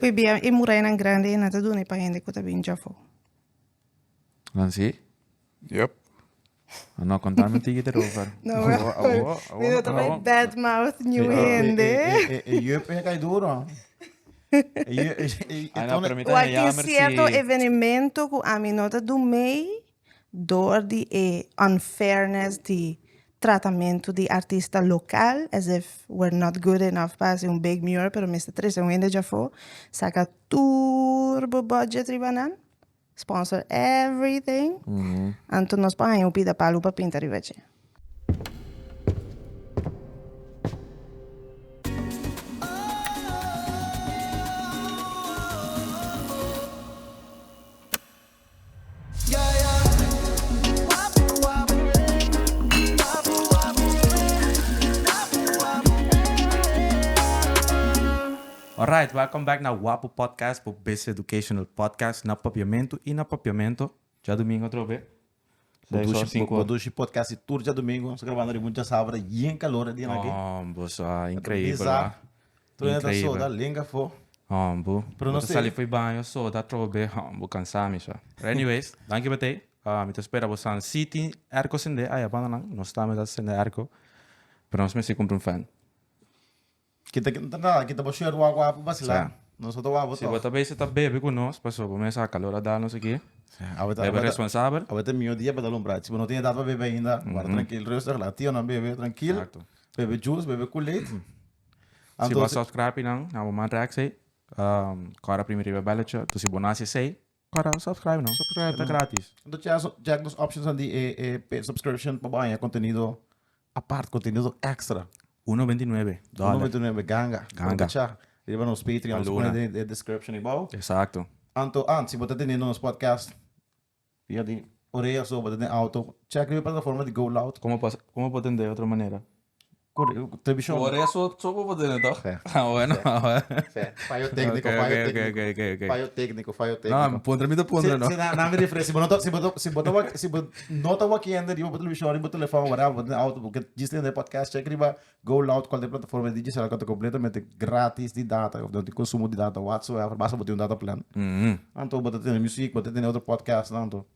Pui bia e murainan grandi e na ta duna pa hende ku ta bin djafó. Nancy? Yep. No, contame un tiki erover. No, mi no ta bai bad mouth niun hende. E yup e kai duro. Ay, no, pero mi ta Wak tin jammer si. sierto evenemento ku ami no ta dumei dor di e unfairness di tratamentu di artista lokal, as if we're not good enough pa hasi un big mural, pero mester trese un hende djafó, saka tur bo budget riba nan, sponsor everything, anto nos por haña un pida palu pa pinta riba dje. Alright, welcome back na Wapu Podcast, bo best educational podcast na papiamento y na papiamento. Djadomingo atrobe. Seis or cinco. Bo dushi podcast di tur djadomingo. Nos grabando riba un djasabra yen calor e dianan aki. Oh, bo sa, increíble. Bizar. Tur hende ta Increíble. soda, lenga afó. Hombo. Pero Bo no ta sé. sali fo'i baño, soda atrobe, hombo, cansá mi sa. Pero anyways, danki pa tei. Ah, mi ta spera bo san si tin airco sende aya banda nan. Nos tambe ta sende airco. Pero nos mester cumpra un fan. Kita kita nada, kita bo shirt wak wapu basila. Sa. Nos no ta wapu Si bo toch. ta bezig ta bebe cu nos, paso bo mes sa calor a dal nos aki. Awe ta Bebe awe ta responsabel. awe ta mihó dia pa dal un brat. Si bo no tin edad pa bebe ainda, guarda trankil, rustig, laat tionan bebe trankil. Exacto. Bebe juice, bebe Kool-Aid. Si bo a Anto subscribe nan, na bo man rechts ei, kòrda primi riba e belletje. Enton si bo no hasi esei, kòrda subscribe no. Subscribe E ta no. gratis. Anto check check nos options nan di e e paid subscription pa bo haña contenido apart, contenido extra. 1.29 dòler. 1.29 ganga. Ganga. Aprovecha. Riba nos Patreon, nos Luna. pone den e description abou. Exacto. Anto, ah, si bo ta teniendo nos podcast via di orea so, bo ta den auto, check riba e plataforma di Go Loud. Como pas, como por tende otro manera? Televishon. Por eso so por tende toch? Sí. Ah, bueno. Ah, bueno. Sí. Fallo técnico, Ok, fallo ok, técnico. ok, ok, ok. Fallo técnico, fallo técnico. No, puntra mi ta puntra, Si, no. si, na, na mi refresh. Si bo no ta, si bo ta, si bo ta wak, si bo no ta wakiendo riba bo televishon, riba bo telefon, whatever, bo den auto, bo ke djis tende podcast, check riba Go Loud, cualquier plataforma di Digicel, ku ta completamente gratis di data, of no tin consumo di data whatsoever, basta bo tin un data plan. Anto bo ta tende music, bo ta tende otro podcast, anto.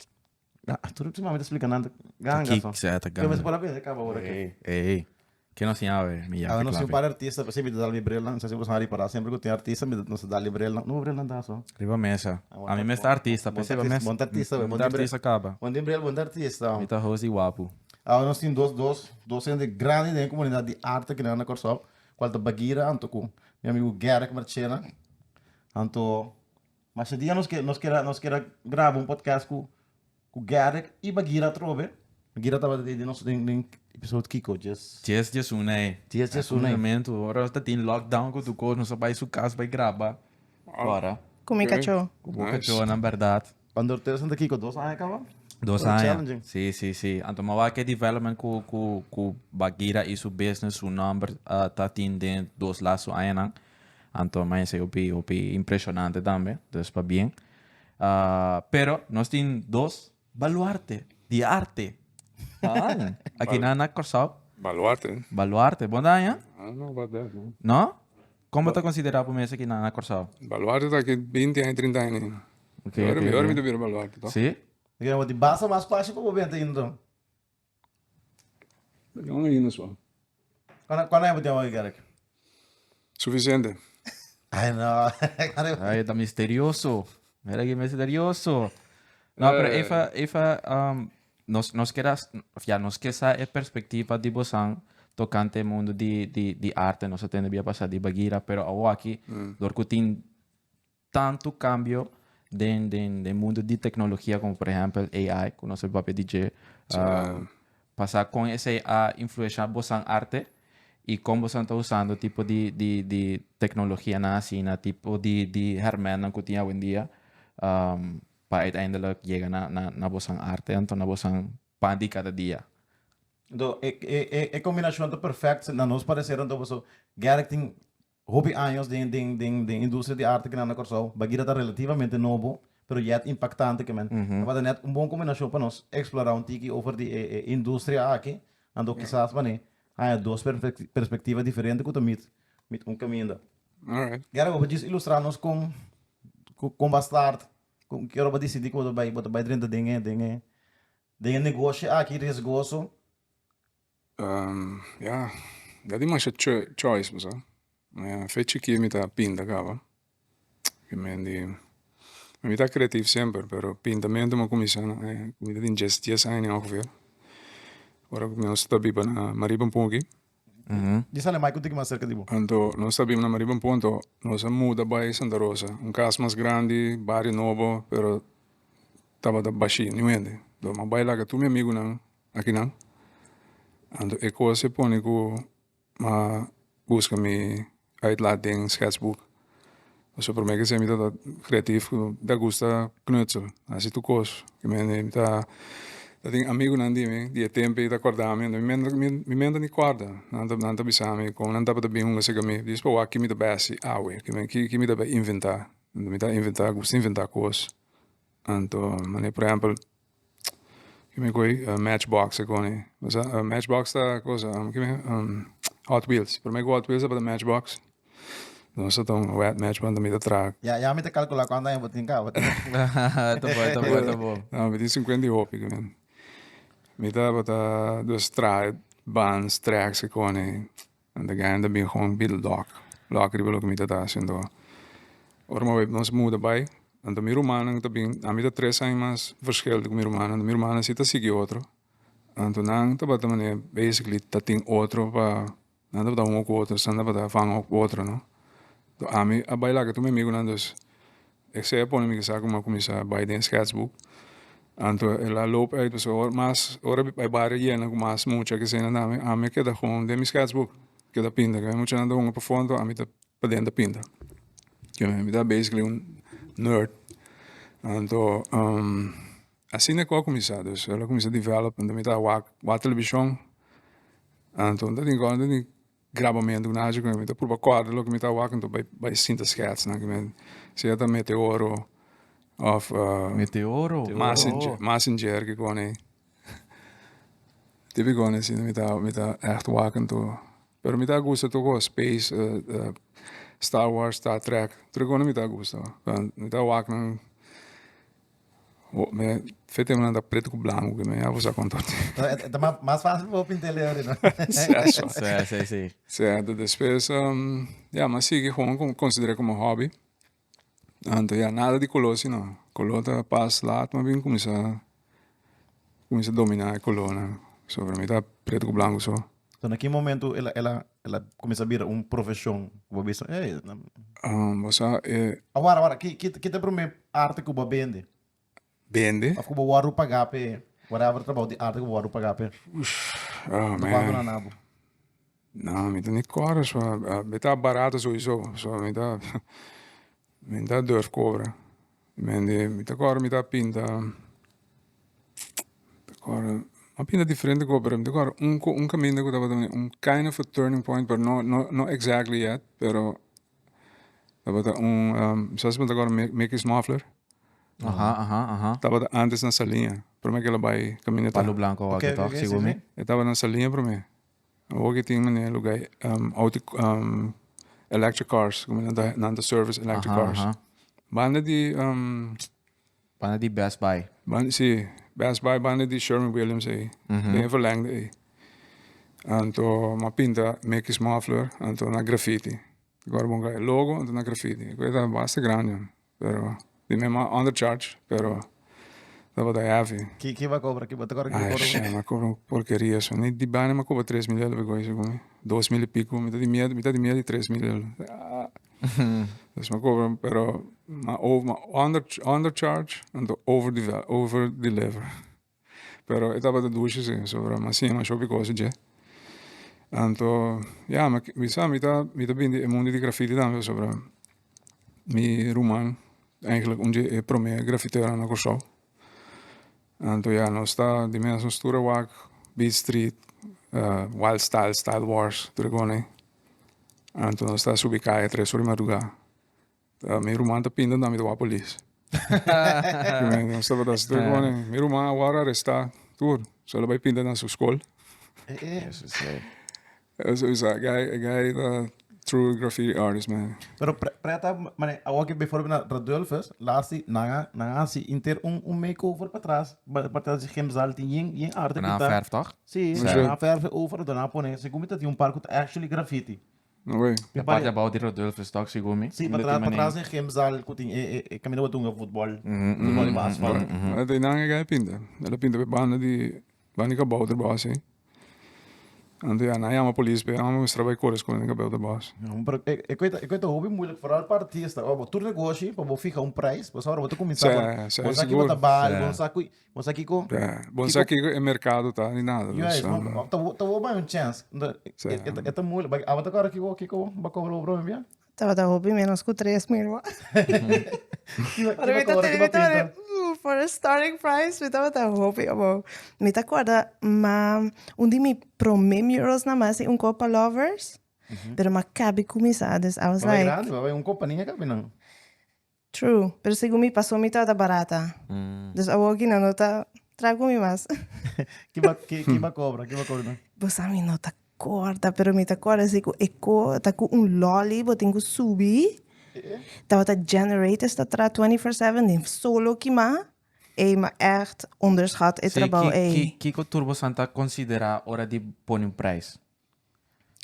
Ah, tur si mami ta splika nan ganga Ki so. sa ta Pero ganga. mes por a bende kaba ora ki. Ey, ey. Ke nos siña awe, mi Awe yape nos tin un klape. par artista, p'esei mi ta dal mi brilnan, sa si bo sa ripará semper ku tin artista mi nos ta dal e brilnan. No bo brilnan ta so. Riba mesa. Ah, A mi mes ta artista, bon p'esei artista, mes. bon artista, Bon bon tin artista kaba. Bon tin bril, bon artista. Mi ta host di wapu. Awe nos tin dos dos dos hende grandi den e komunidat di arte kinan na Kòrsou, kual ta Bagheera anto ku mi amigu Gerrick Marchena. Anto masha dia nos ke nos kera nos kera graba un podcast ku Ku Garrick i Bagheera atrobe. Bagheera tabata den nos den den episode kiko? Djes. Djes djesun ei. Djes djesun ei. Momento, ora ta tin lockdown ku tur kos, nos a bai su kas bai graba. Ora. Ku mi kachó. Ku bo kachónan bèrdat. Cuando ustedes santa kiko? Dos aña kaba? Dos aña. Challenging. Sí, sí, sí. Anto mi a wak e development ku ku ku Bagheera i su business, su nomber ta tin den dos lastu añanan. Anto mi a hesei hopi hopi impresionante tambe. Dus pabien. Pero nos tin dos baluarte di arte. Ah, aki na na Kòrsou. Baluarte. Baluarte. Bon daña? I don't know about that, man. No? Kon bo ta konsiderá bo mes aki na na Kòrsou? Baluarte ta aki binti aña, trinta aña ainda. Ok, Ora ok, mi, ora ok. mi ta bira baluarte, toch? Sí? Oké, bo tin basta mas kwashi pa bo benta ainda. Jong ainda so. Cuando cuando aña bo tin awor, Garrick? Suficiente. Ay no. Ay, ta misterioso. Mira ki misterioso. No, pero Eh. Eva, Eva, um, nos, nos kera, of ja, nos ke sa e perspectiva di bosan tocante e mundo di, di, di arte. Nos a tende bia pasa di Bagheera, pero awo aki, dor ku tin tantu cambio den, den, den mundo di tecnologia como por ehempel AI, cu nos a papia di dje, uh, pasa con esey a influencia bosan arte y con bosan ta usando tipo di, di, di tecnologianan asina, tipo di, di hermentnan cu tin awendia, um, pa uiteindelijk yega na, na, na bosan arte, anto na bosan pan di cada dia. Anto e e e e combinacion ta perfect na nos parecer anto paso Garrick tin Hopi años den den den den industria di arte kinan na Kòrsou. Bagheera ta relativamente nobo, pero yet impaktante ke men. Tabata net un bon kombinashon pa nos eksplorá un tiki over di e e industria aki, anto kisas manera haña dos perspektiva diferente ku ta mit mit un kaminda. Alright. Gera, bo por djis ilustra nos kon kon bo a start, kon ki ora bo a disidí ku bo ta bai bo ta bai drenta den e den e den e negoshi aki riesgoso? Ya, ya tin masha choice bo sa. Fe chikí mi ta pinta kaba. Ki men di mi ta creatief semper pero pintamentu mi a kuminsá na mi ta tin dies dies aña ongeveer. Ora ku nos ta biba na Mariba Mpunki. Di sali mai ku tin mas serka di bo. Anto nos ta biba na Mariba Mpunki anto nos a muda bai Santa Rosa. Un kas mas grandi, bario nobo pero tabata bashí, niun hende. Anto mi a bai laga tur mi amigunan akinan. Anto e kos e pone ku mi a buska mi uitlaat den schetsboek. Pasobra prome ke mi tabata kreatief mi ta gusta knutsel, hasi tur kos. Mi ta tin amigunan di mi di e tempu ei ta kòrda mi, mi menta ni kòrda. Nan ta nan ta bisa mi kon nan tabata bin hunga serka mi. Dis pa wak ki mi ta bai hasi awe, ki mi ta bai inventá. Mi ta inventá, gusta inventá kos. Anto manera por ehèmpel. Kime koe matchbox e kone. Osea matchbox ta cosa kime hot wheels. Prome ku hot wheels tabata matchbox. Nos ta un wet matchbox mi ta traha. Ya ya mi ta calcula cuanto aña bo tin caba. Ta bo ta bo ta bo. No mi tin cincuenta y hopi kimen. Mi tabata dus traha bans tracks e kone. Nan ta gana ta bin gewoon bida lòk, lòk riba loke mi ta ta hasiendo. Ora mi a nos muda bai, anto mi rumannan ta bin, ami ta tres aña mas verschil ku mi rumannan, mi rumannan si ta sigui otro, anto nan tabata manera basically ta tin otro pa, nan tabata hunga ku otro, nan tabata vanga ku otro no. Anto ami a bai laga tur mi amigunan dus Esei a pone mi kisa ku mi a kuminsá bai den sketsboek. Anto el a loop uit pasobra ora mas ora e bario yena ku mas mucha ke eseinan tambe ami a keda gewoon den mi sketsboek keda pinta. Ke muchanan ta hunga pafó anto ami ta paden ta pinta. Mi ta basically un nerd. Anto asina ku a kuminsá dus el a kuminsá develop anto mi ta wak wak televishon anto mi ta tin mi ta tin Grabamentu ku nan haci ku mi ta purba kòrda loke mi ta wak anto bai bai sinta skets nan kimen sea ta meteoro òf Meteoro? Mazinger Mazinger ke kone tipiko asina mi ta mi ta ègt wak anto pero mi ta gusta tur kos space Star Wars Star Trek tur e kos mi ta gusta mi ta wak nan. Fe tempo nan ta preto ku blanco ku mi a usa konto. Ta mas fácil pa bo pinta el ori, no? Eso. Sí, sí, sí. Sí, anto despues, ya, mi a sigui gewoon como consider'é como hobby. Anto ya, nada di color si no. Color ta pas laat mi a bin cuminsa, cuminsa domina e colornan. Sobre mi ta preto ku blanco so. So na ki momento el a, el a, el a cuminsa bira un profesion cu bo a bisa, ey, na. Bo sa e. Awor, awor, ki, ki, ki ta e prome arte cu bo a bende? Bende? Of cu bo wordo paga p'e, whatever trabou di arte cu bo wordo paga p'e. Oh man. Ta cuanto na na bo? No, mi ta ni corda so, mi ta barato sowieso, so mi ta, mi ta durf cobra. Mende, mi ta corda mi ta pinta, ta corda, a pinta diferente cos, pero mi ta corda un un caminda cu tabata un kind of a turning point, pero no no no exactly yet, pero tabata un, sa si bo ta corda Mickey's Muffler? Aha, aha, aha. Tabata antes na Saliña, prome ke el a bay caminda ta. Palo Blanco Ok, aki ok, toch, ok, si, sigur mi? si. E tabata na Saliña prome. Awor ki tin manera lugar auto electric cars como nan ta nan ta service electric Aha, cars. aha. Banda di Banda di Best Buy. banda si Best Buy banda di Sherwin Williams ei den e verlengde ei. Anto mi a pinta Mickey's Muffler anto na graffiti. Awor bo e logo anto na graffiti. Ku e ta basta grandi. Pero di mi a undercharge pero tabata heavy. Ki ki bo a cobra? Ki bo ta cobra? Ki bo Ay cobra? shit, mi a cobra un porkeria so. Ni di bani mi a cobra 3000 euro pa goisi cu mi. 2000 y pico. Mi ta di miedo, mi ta di miedo di 3000 euro. Dus mi a cobra pero mi a over, undercharge anto over over deliver. Pero e tabata dushi si, pasobra mi a siña masha hopi kos dje. Anto, ya, mi sa mi ta mi ta bini di e mundu di grafiti tambe pasobra mi ruman eigenlijk un dje e prome grafiteronan na Kòrsou. Anto ya, nos ta di mes nos tur a wak Beat Street, Wild Style, Style Wars, tur e kosnan ei. Anto nos ta subi kaya tres ora di madrugá. Mi ruman ta pinta mi ta wak polis. Nos tabata así tur kone. Mi ruman a wòrdu arestá tur. So el a bai pinta na su skol. Eso bisa, e guy, e guy ta. true graffiti artist, man. Pero preta, mane, awor ke bijvoorbeeld na Radulphus, laatst nan a, nan a hasi inter un, un makeover patras, patras di gymzaal tin yen, yen arte Nan a pinta. verf toch? Sí, Sí. nan a verf over, dan a pone, segun mi ta tin un par ku ta actually graffiti. No way. E parte abou di Rodulphus toch, segun mi? Sí, Mi patras, tin patras den gymzaal ku tin e, e, e kaminda bo dunga futbol, futbol riba asfalt. Maar te nan e gai pinta. El a pinta pe banda di, banda di kabouterbos, eh. Anto ya, nan a yama polis p'e, nan a mustra bai kore skonde den kabouterbos. Pero e koe ta, e koe ta hopi moeilijk, vooral pa artista. Ora bo tur negoshi pa bo fiha un prijs, pasobra ora bo ta kuminsá Sí, sí, bo sa kiko sigur. ta bal, Sí. bo sa ku, bo sa kiko, Ja, bo kiko sa kiko e merkado ta ni nada, dus, Juist, ma ta ta bo bai un chance. Sí. E e ta moeilijk. Ba abo ta kòrda kiko kiko bo kobra bo prome bia? Tabata hopi menos ku 3000 wak. Kiba Ora kiba mi ta kobra tene kiba mi tabata pinta? for a starting price mi tabata hopi abou. Mi ta kòrda ma un di mi prome murals na mas un kopa lovers pero mi a kabi kuminsá dus I was Bo bai like grandi, bo bai un kompania kabi nan. True, pero segun mi paso mi tabata barata. Dus awor ki nan no ta traha ku mi mas. Kiba kiba kobra, kiba kobra nan? Bo sa mi no ta korda, pero mi ta korda si ku e ko ta ku un lolly bo tin ku subi. Tabata generators ta traha 24/7 den solo kima. Ey, ma echt onderschat e Sí, trabou ki, ey. ki, kiko tur bosan ta konsiderá ora di pone un prijs?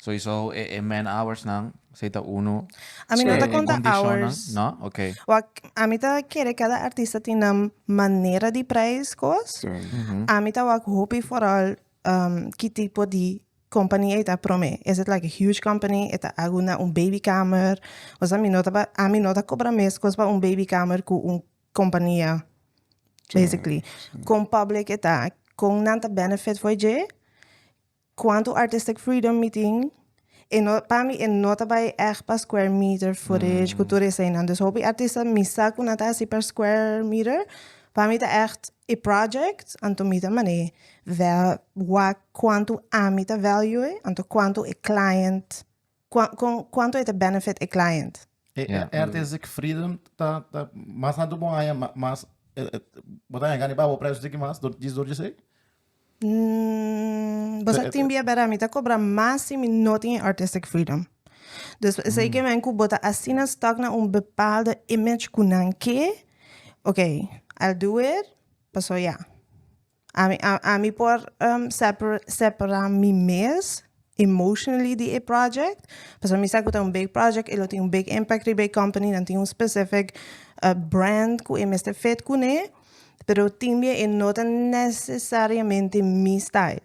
Sowieso e, e man hours nan, esei ta uno. Ami no E, ta e konta kondishonnan, hours. no? Ok. Wak, ami ta kere kada artista tin nan manera di prijs kos. Sí. Ami ta wak hopi vooral um, ki tipo di company e ta prome. Is it like a huge company? E ta algu na un babykamer? Osea mi no ta ba, ami no ta kobra mes kos pa un babykamer ku un compania. Basically. Kon public e ta, kon nan ta benefit for dje. Cuanto artistic freedom mi tin, e no, pa mi e no ta bay echt pa square meter footage cu tur eseinan. Dus hopi artista mi sa cu nan ta haci per square meter, pa mi ta echt e project, anto mi ta mane vel, wak cuanto ami ta value e, anto cuanto e client, cua, con, cuanto e ta benefit e client. E Ja. artistic freedom ta, ta mas tantu bo haña, mas bo ta haña gana di baha bo prijs un tiki mas dor djis dor djesei? Mm, bo sa tin bia bera mi ta cobra mas si mi no tin e artistic freedom. Dus esei ke men ku bo ta asina stuck na un bepaalde image ku nan ke, ok, I'll do it, paso ya. Ami, ami por um, separa, separa mi mes emotionally di e project. Paso mi sa ku ta un big project, e lo tin un big impact riba e company, nan tin un specific uh, brand ku e mester fit kuné. Pero tin bia e no ta necesariamente mi style.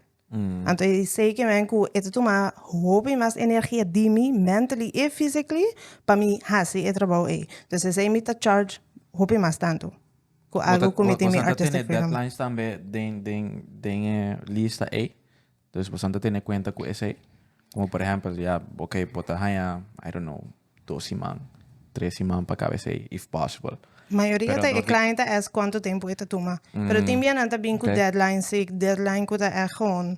Anto e sei ke men ku e ta tuma hopi mas energia di mi, mentally e physically, pa mi hasi e trabou ei. Dus esei mi ta charge hopi mas tantu. Ku algu ku mi tin mi Bosan ta artistic tene freedom. deadlines tambe den, den, den e lista ei? Dus bosan ta tene kuenta ku esei? Komo por ehèmpel, ya, oké, bo ta haña, I don't know, dos siman, tres siman pa kaba esei, if possible. Mayoria Pero ta no e di- client ta ask cuanto tempo e ta tuma. Pero tin bia nan ta bin cu ok. deadline sí, deadline cu ta echt gewoon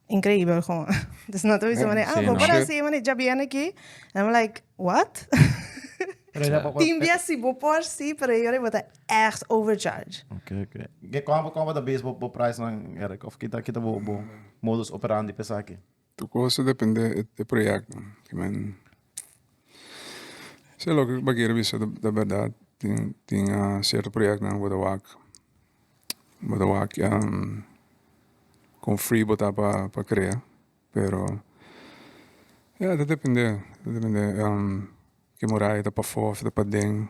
increibel gewoon. Dus nan ta bisa manera, ah, Sí, bo no. por haci manera djabiene aki. And I'm like, what? Pero ya, pa- Tin bia si bo por sí, pero e ora bo ta echt overcharge. Ok, ok. Ke kon kon bo ta base bo bo prijs nan Eric? Of kita kita bo bo modus operandi pa esaki? Tur kos ta depende e proyekto. Ke men si loke bo kier bisa ta bèrdat tin tin sierto proyektonan ku bo ta wak bo ta wak kon free bo ta pa pa krea pero ya ta depende ta depende ke muraya ta pafó òf ta paden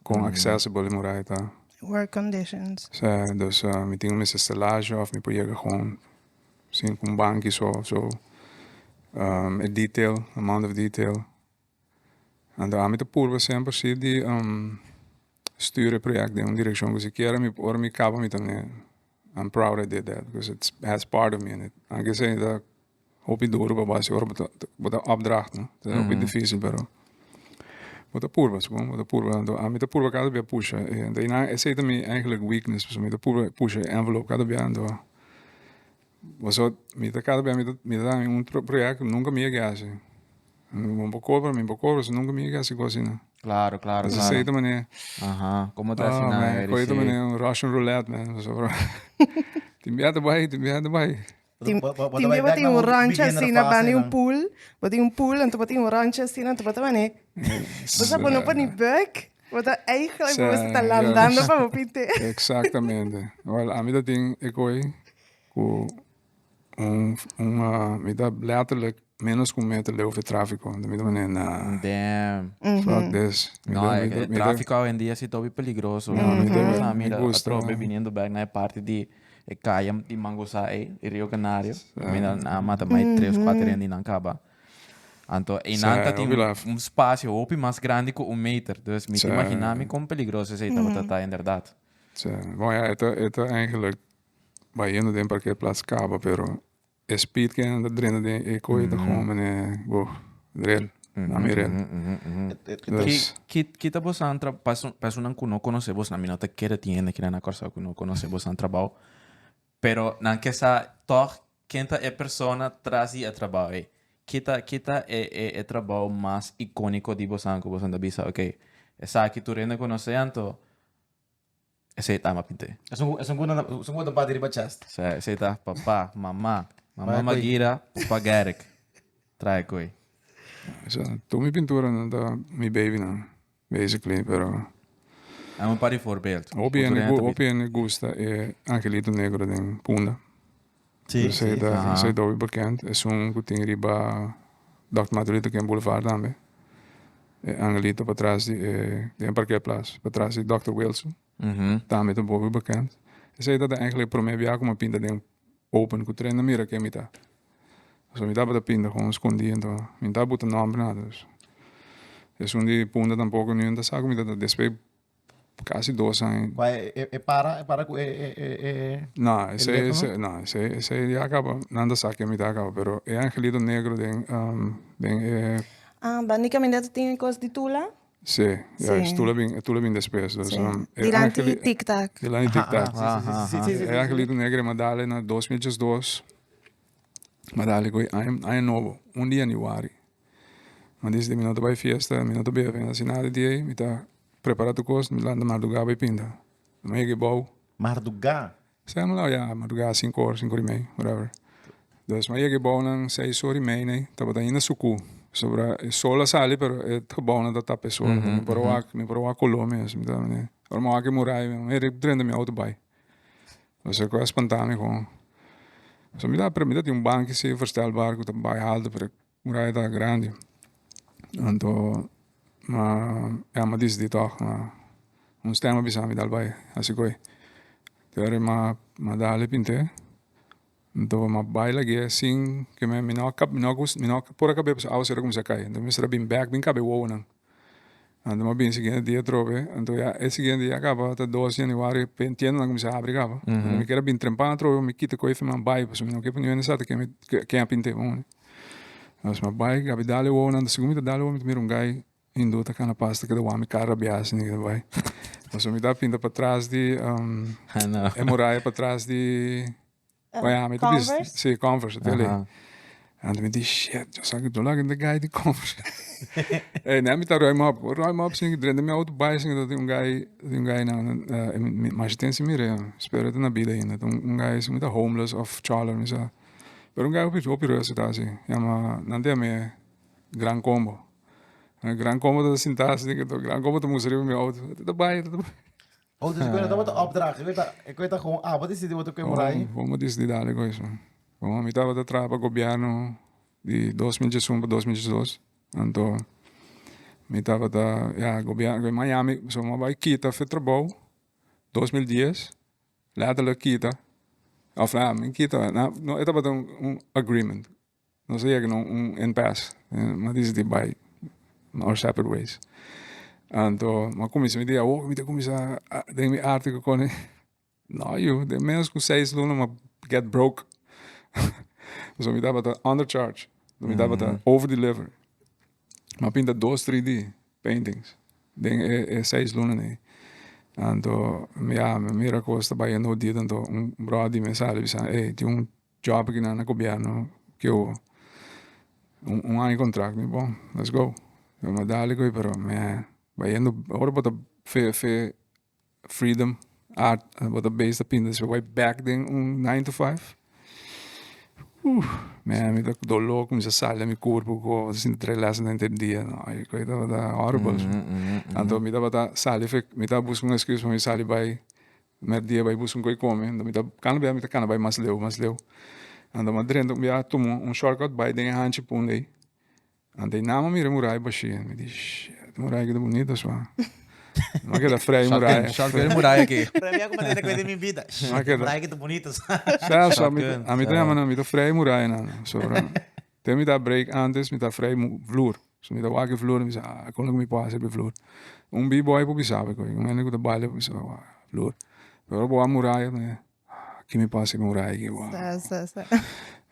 kon accessible e muraya ta. Work conditions. Sa dus mi tin un mester stelage òf mi por yega gewoon Sin cu un banki so, so e detail, amount of detail. Anto ami ta purba semper si di stuur e project den un direccion cu sikiera mi ora mi caba mi ta ne I'm proud I did that because it has part of me in it. Aunke esey ta hopi duro pa bo haci ora bo ta bo ta opdracht no, ta hopi dificil pero bo ta purba supongo bo ta purba. Anto ami ta purba cada bia pusha e esey ta mi eigenlijk weakness pasobra mi ta purba pusha e envelope cada bia anto Pasobra mi ta kada bia mi ta mi ta dami un proyekto nunka mi yega hasi. Mi por kobra, mi por kobra, so nunka mi yega hasi kos asina. Claro, claro, Entonces claro. esei ta manera. Aha, como ta Oh asina, man, Eric, koe ta sí. manera un Russian roulette man, pasobra tin bia ta bai, tin bia ta bai. Tin tin bia bo tin un rancho asina banda di un pool, bo tin un pool anto bo tin un rancho asina anto bo ta mane bo sa bo no por ni bek, bo ta eigenlijk bo mester ta landando pa bo pint'é. Exactamente. Wel ami ta tin e koe ku un un mi ta letterlijk menos ku un meter leu for e trafiko, anto mi ta mane na Damn. fuck this. No, e trafiko awendia si ta hopi peligroso. Mi ta Bo sa mira mi gusta. atrobe biniendo bek na e parti di E kaya di Mangosá ei, e Rio Canario, mi nan a mata mai tres kuater hende nan kaba. Anto einan ta tin un spasio hopi mas grandi ku un meter, dus mi ta imaginá mi kon peligroso esei tabata ta inderdat. Sí, bon ya e ta e ta eigenlijk bayendo den parkeerplaats kaba pero E speed ke nan ta drenta den e koe ta gewoon mene bo drill na mi rel. Dus. Ki ki ta bosan tra pa esun pa esunnan ku no konosé bosnan mi no ta kere tin hende kinan na Kòrsou ku no konosé bosan trabou pero nan ke sa tòg ken ta e persona tras di e trabou ei ki ta ki ta e e e trabou mas ikoniko di bosan ku bosan ta bisa okey esaki tur hende konosé anto Esei ta ama pint'é. Esun esun ku nan esun ku ta bati riba chest. Sa esei ta papá, mamá, mamá Trae koe. Magira, papá Garrick. Trae koe. Sa tur mi pinturanan ta mi babynan basically pero. Dame un par di voorbeeld. Hopi Ku tur hende hende ta hopi hende gusta e angelito negro den Punda. Sí, Esei sí. ta Aha. esei ta hopi bekend. Esun ku tin riba Dòkter Martin Luther King Boulevard tambe. E angelito patras di e den parkeerplaats patras di Dòkter Wilson tambe ta hopi bekend. Esei ta eigenlijk e prome bia ku mi a pinta den open ku tren a mira ken mi ta. Pasobra mi tabata pinta kon skondi anto mi no tabata buta nomber nada. Esun di Punda tampoko niun ta sa ku mi ta despues Casi dos aña. Kua e, e, e para, e para ku e, e, e, e, No, e ese, letra, ese, no? no, ese, ese ya caba, nan ta sa ken mi ta caba, pero e angelito negro den, um, den e, Ah, banda di caminda ta tin e cos di tula? sí, ja, Sí. es tula bin, e tula bin despues, dus, Sí. um, e Dilanti angeli, Tic Tac. dilanti Tic Tac. Aha, sí, sí, sí, sí, sí, sí, E sí, sí. angelito negro e mandale na 2012, mandale ku aña, aña nobo, un di januari. Mi dici mi no ta bai fiesta, mi no ta bebe, mi no ta haci nada di ei, mi ta prepara tur cos, mi lanta mardugá bai pinta. Mi yega bou. Mardugá? Sema la ya, mardugá sinku or, sinku or i mei, whatever. Dus mi yega bou nan seis or i mei nei, tabata ainda suku, pasobra e sol a sali pero e gebounan ta tapa e sol, mi por a wak, mi por a wak koló mes, mi ta ora mi wak e muraya mi a drenta mi auto bai. Esei ku a spanta mi kon. So mi ta mi ta tin un banki si verstelbaar ku ta bai alto pero e muraya ta grandi. Anto ma ya mi a disidi tòg ma un stem a bisa mi dal bai hasi koe. Te ora mi a dal e pint'é anto mi a bai lag'é sin ke mi no a mi no mi no por a kab'é pasobra awa sera kuminsá kai. Anto mi mester a bin bèk bin kab'é wowonan. Anto mi a bin siguiente dia atrobe, anto ya e siguiente dia kaba ta dos januari pe entiendo nan kuminsá habri kaba. Anto mi kier a bin trempan atrobe mi kita koe mi a bai pasobra mi no ke pa niun hende sa ta ken mi ken a pint'é bon ne. Entonces mi a bai gabi dal e wowonan, segun mi ta dal e wowo mi ta mira un guy hindu ta kana pas ta keda wak mi kara rabiá asina keda bai. Pasobra mi ta pinta patras di e muraya patras di. Oya, mi ta bisa, Converse? sí, Converse, te Aha. Anto mi di, shit, yo sa yo laga de guy di Converse. Ey, nee, mi ta ruim op. Ruim op, sin drenta mi auto bai, sin dat un guy, un guy na, na, eh, mi, maar ten si mire, spero te na bida ainda. Un, un guy, sin mi ta homeless of choler, mi sa. Pero un guy hopi, hopi rustig ta así. Yama, nan te yama Gran Combo. Gran Combo ta sintá así, Gran Combo ta mustra riba mi auto. Ta bai, ta bai. Oh, dus ik weet dat wat de opdracht. Ik weet dat, ik weet dat gewoon, ah, wat is dit wat ik Gewoon, morai? gewoon wat is dit dadelijk hoor. Gewoon, mi tabata traha pa gobierno di 2001 pa 2002. Anto, mi tabata, ja, gobierno, in Miami, so mi a bai kita for trabou, 2010, letterlijk kita. Of ja, mi kita, na, no, e tabata un, un agreement. Nos a yega na un impasse. Mi a disidí bai our separate ways. Anto mi a kuminsá mi di awor mi ta kuminsá den mi arte ku kone. No yu, den menos ku seis luna mi a get broke. Pasobra mi tabata under charge. Mi tabata over deliver. Mi a pinta dos 3D paintings den e seis lunanan ei. Anto ya mi mira kos ta bayendo hodido anto un bròder di mi a sali bisa ey tin un Job aki nan na gobierno ke un un aña contract mi bon let's go mi a dale koe pero me bayendo ora bo ta fe fe freedom art bo ta base ta pinta despues bo bai back den un nine to five. Uf, man, mi ta doló kuminsá sali den mi kurpo ku sinti tres lès den henter dia. No, e kos tabata horrible. Anto mi tabata sali fe, mi ta buska un excuse pa mi sali bai merdia bai buska un kos di kome. Anto mi ta kana bia mi ta kana bai mas leu, mas leu. Anto mi a drenta un bia tuma un shortcut bai den e hanchi punda ei. Anto ei nan a mira e muraya bashí. Mi di, shit, e muraya aki ta bunito sua. Mi a keda frei e muraya. Shotgun e muraya aki. Pero mi a kuma tene kue di mi bida. Mi a keda. Muraya aki ta bunito sua. Sa, so, ami ta, ami ta yama nan, mi ta frei e muraya nan. So, te mi ta break antes, mi ta frei vloer. So mi ta wak e vloer, mi bisa, ah, kon lo ku mi por hasi riba e vloer? Un b-boy por bisa bo, un hende ku ta baila por bisa bo, wak, vloer. Pero ora bo wak muraya, Ki mi pasa ku un rai ki wou. Sa, sa, sa.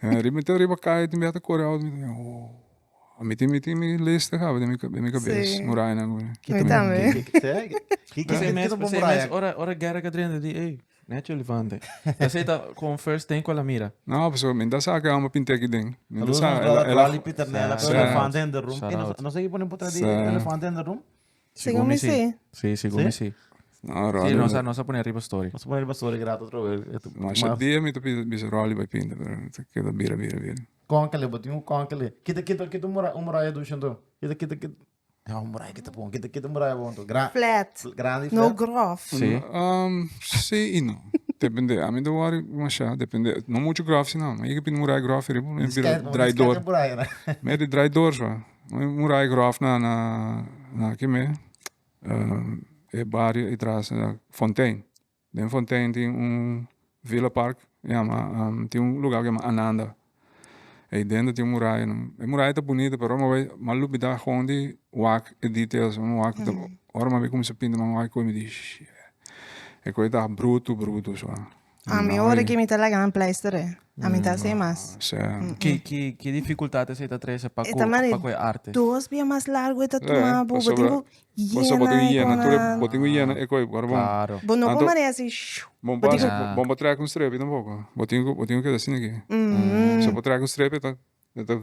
Riba mi ta riba kaya tin bia ta kore auto mi ta oh mi tin mi tin mi lista kaba den mi den mi kabes Sí. murainan ku Mi tambe. Ki P'esei ki mes, ta bon p'esei muraya? mes, ora, ora guerra ka drenta di, ey, nechi olifante. Esei ta kon first thing ku el a mira. No, pasobra mi ta sa ke amo pinta aki den. Mi ta Saludos sa nos el brother a el a Rolly Pieternella ku Sa. elefante in the room. Shout Ey, nos out. nos a pone un potrèt di Sa. elefante in the room? Segun mi sí. Sí, segun mi sí. No, Sí, Rolly. nos a, nos a pone riba story. Nos a pone riba story grato otro vez. Masha dia mi ta pidi bisa Rolly bai pinta, pero ta keda bira bira bira. Konkele, bo tin un konkele. Kita kita kita un muraya, un muraya dushi anto. Kita kita kita. Ja, un muraya kita bon. Kita kita muraya bon anto. Gra Flat. Grandi No flat. grof. Sí. Sí i no. Depende. Ami ta wòri masha depende. No muchu grof si no. Mi yega pinta muraya grof riba mi bira draai door. Mi di draai door so. Un muraya grof na na na kime e bario atras Fontein. Den Fontein tin un Villa Park yama tin un lugar ku yama Ananda. Ei dentro tin un muraya. E muraya ta bunita pero ora mi bai mi a lubida gewoon di wak e details. Mi wak ora mi a bin kuminsa pinta mi wak mi di shit e kos ta brutu brutu so. Ami ora ki mi ta laga nan pleister e. Ami ta hasi mas. Ki ki ki dificultad esei ta trese pa E ku ta mane pa ku e arte? dos bia mas largo e ta tuma bo. Bo tin ku Pasobra bo tin ku yena e yena tur e konan. bo tin ku yena e koi ora bon. Claro. Bo no por Anto mane hasi shu. bo Bo tin ku bo por trek un strepi tampoco. Bo tin ku bo tin ku keda asina aki. So bo trek un strepi ta e ta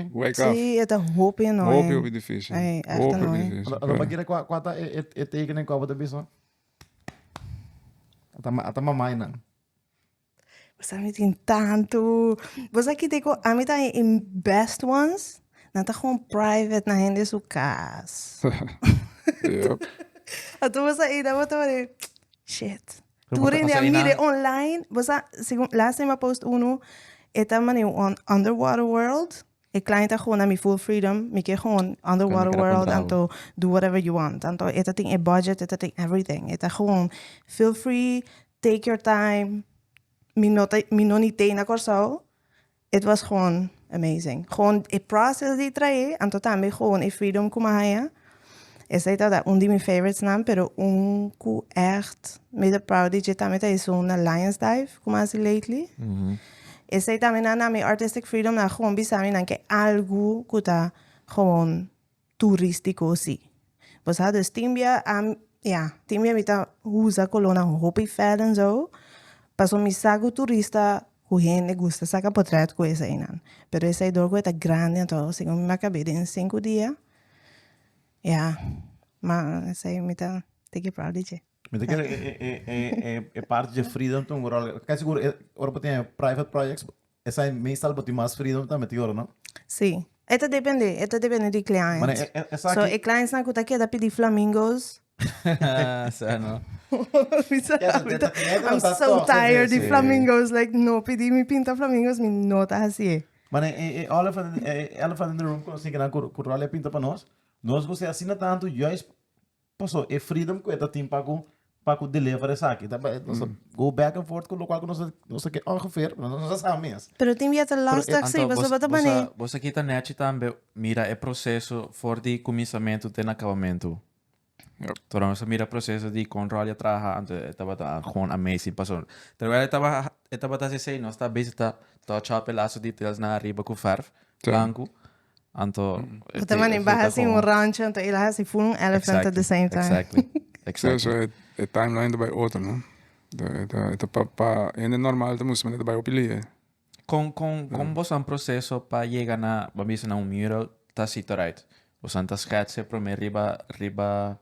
wake up. Sí, e ta hopi annoying. Hopi hopi dificil. Ey, echt Hopi hopi annoying. dificil. Ando pa kere kua kua ta e e tekening kua bo ta bisa? Ata ata mamai nan. Bo sa mi tin tantu. Bo sa kite ku ami ta e best ones? Nan ta gewoon private na hende su kas. Yep. Anto bo sa ida bo ta wak shit. Tur hende a mira online. Bo sa segun last time a post uno e ta mane un underwater world. E client ta gewoon na mi full freedom, mi ke gewoon underwater world anto do whatever you want. Anto e ta tin e budget, e ta tin everything. E ta gewoon feel free, take your time. Mi no ta, mi no ni tei na Kòrsou. It was gewoon amazing. Gewoon e process di trae, anto tambe gewoon e freedom ku mi a haña. Esei tabata un di mi favoritesnan, pero un ku ègt mi ta proud di dje tambe ta esun na Lions Dive ku mi a hasi lately. Esei tambe nan na mi artistic freedom nan gewoon bisa mi nan ke algu ku ta gewoon turístiko si. Bo sa dus tin bia a ya tin bia mi ta usa kolónan hopi fèl en zo pasobra mi sa ku turista ku hende gusta saka potrèt ku eseinan. Pero esei dor ku e ta grandi anto segun mi a kab'é den sinku dia ya ma esei mi ta tiki proud di dje. Mi ta kere e e e e e parti dje freedom ta un rol. Casi sigur e ora bo tin private projects esai meestal bo tin mas freedom tambe tin ora no? Sí. E ta depende, e ta depende di client. Mane e e esaki. So e clientsnan ku ta keda pidi flamingos. Sa no. Mi sa, Ja, dat- dat cliënten I'm dat so toch, tired di sí. flamingos. Like, no pidi mi pinta flamingos, mi no ta hasié. Mane e e elephant in e elephant in the room ku nos tin kinan ku ku Rolly a pinta pa nos. Nos gusta asina tantu juist Paso e freedom ku e ta tin pa ku pa ku deliver esaki ta bai nos ta go back and forth ku lokual ku nos ta nos ta ke ongeveer pero nos no sa sa mes. Pero tin bia ta lastig si, pasobra ta mane. Bo sa kita nechi tambe mira e proseso for di kuminsamentu te na akabamentu. Tora nos a mira proseso di kon Rolly a traha anto e tabata gewoon amazing pasobra terwijl e taba e tabata hasi esei nos ta bezig ta touch up e laatste details nan ariba ku verf blanku. Anto, Bo ta mane baha sin un rancho, anto el a hasi full un elephant at the same time. Exactly. Exactly. So, e timeline ta bai otro, no? E ta pa, pa hende normal ta mustra manera ta bai hopi lihe. Con, con, con boso proceso pa yega na, bo bisa na un mural ta sito right? Boso ta schetsen prome riba, riba,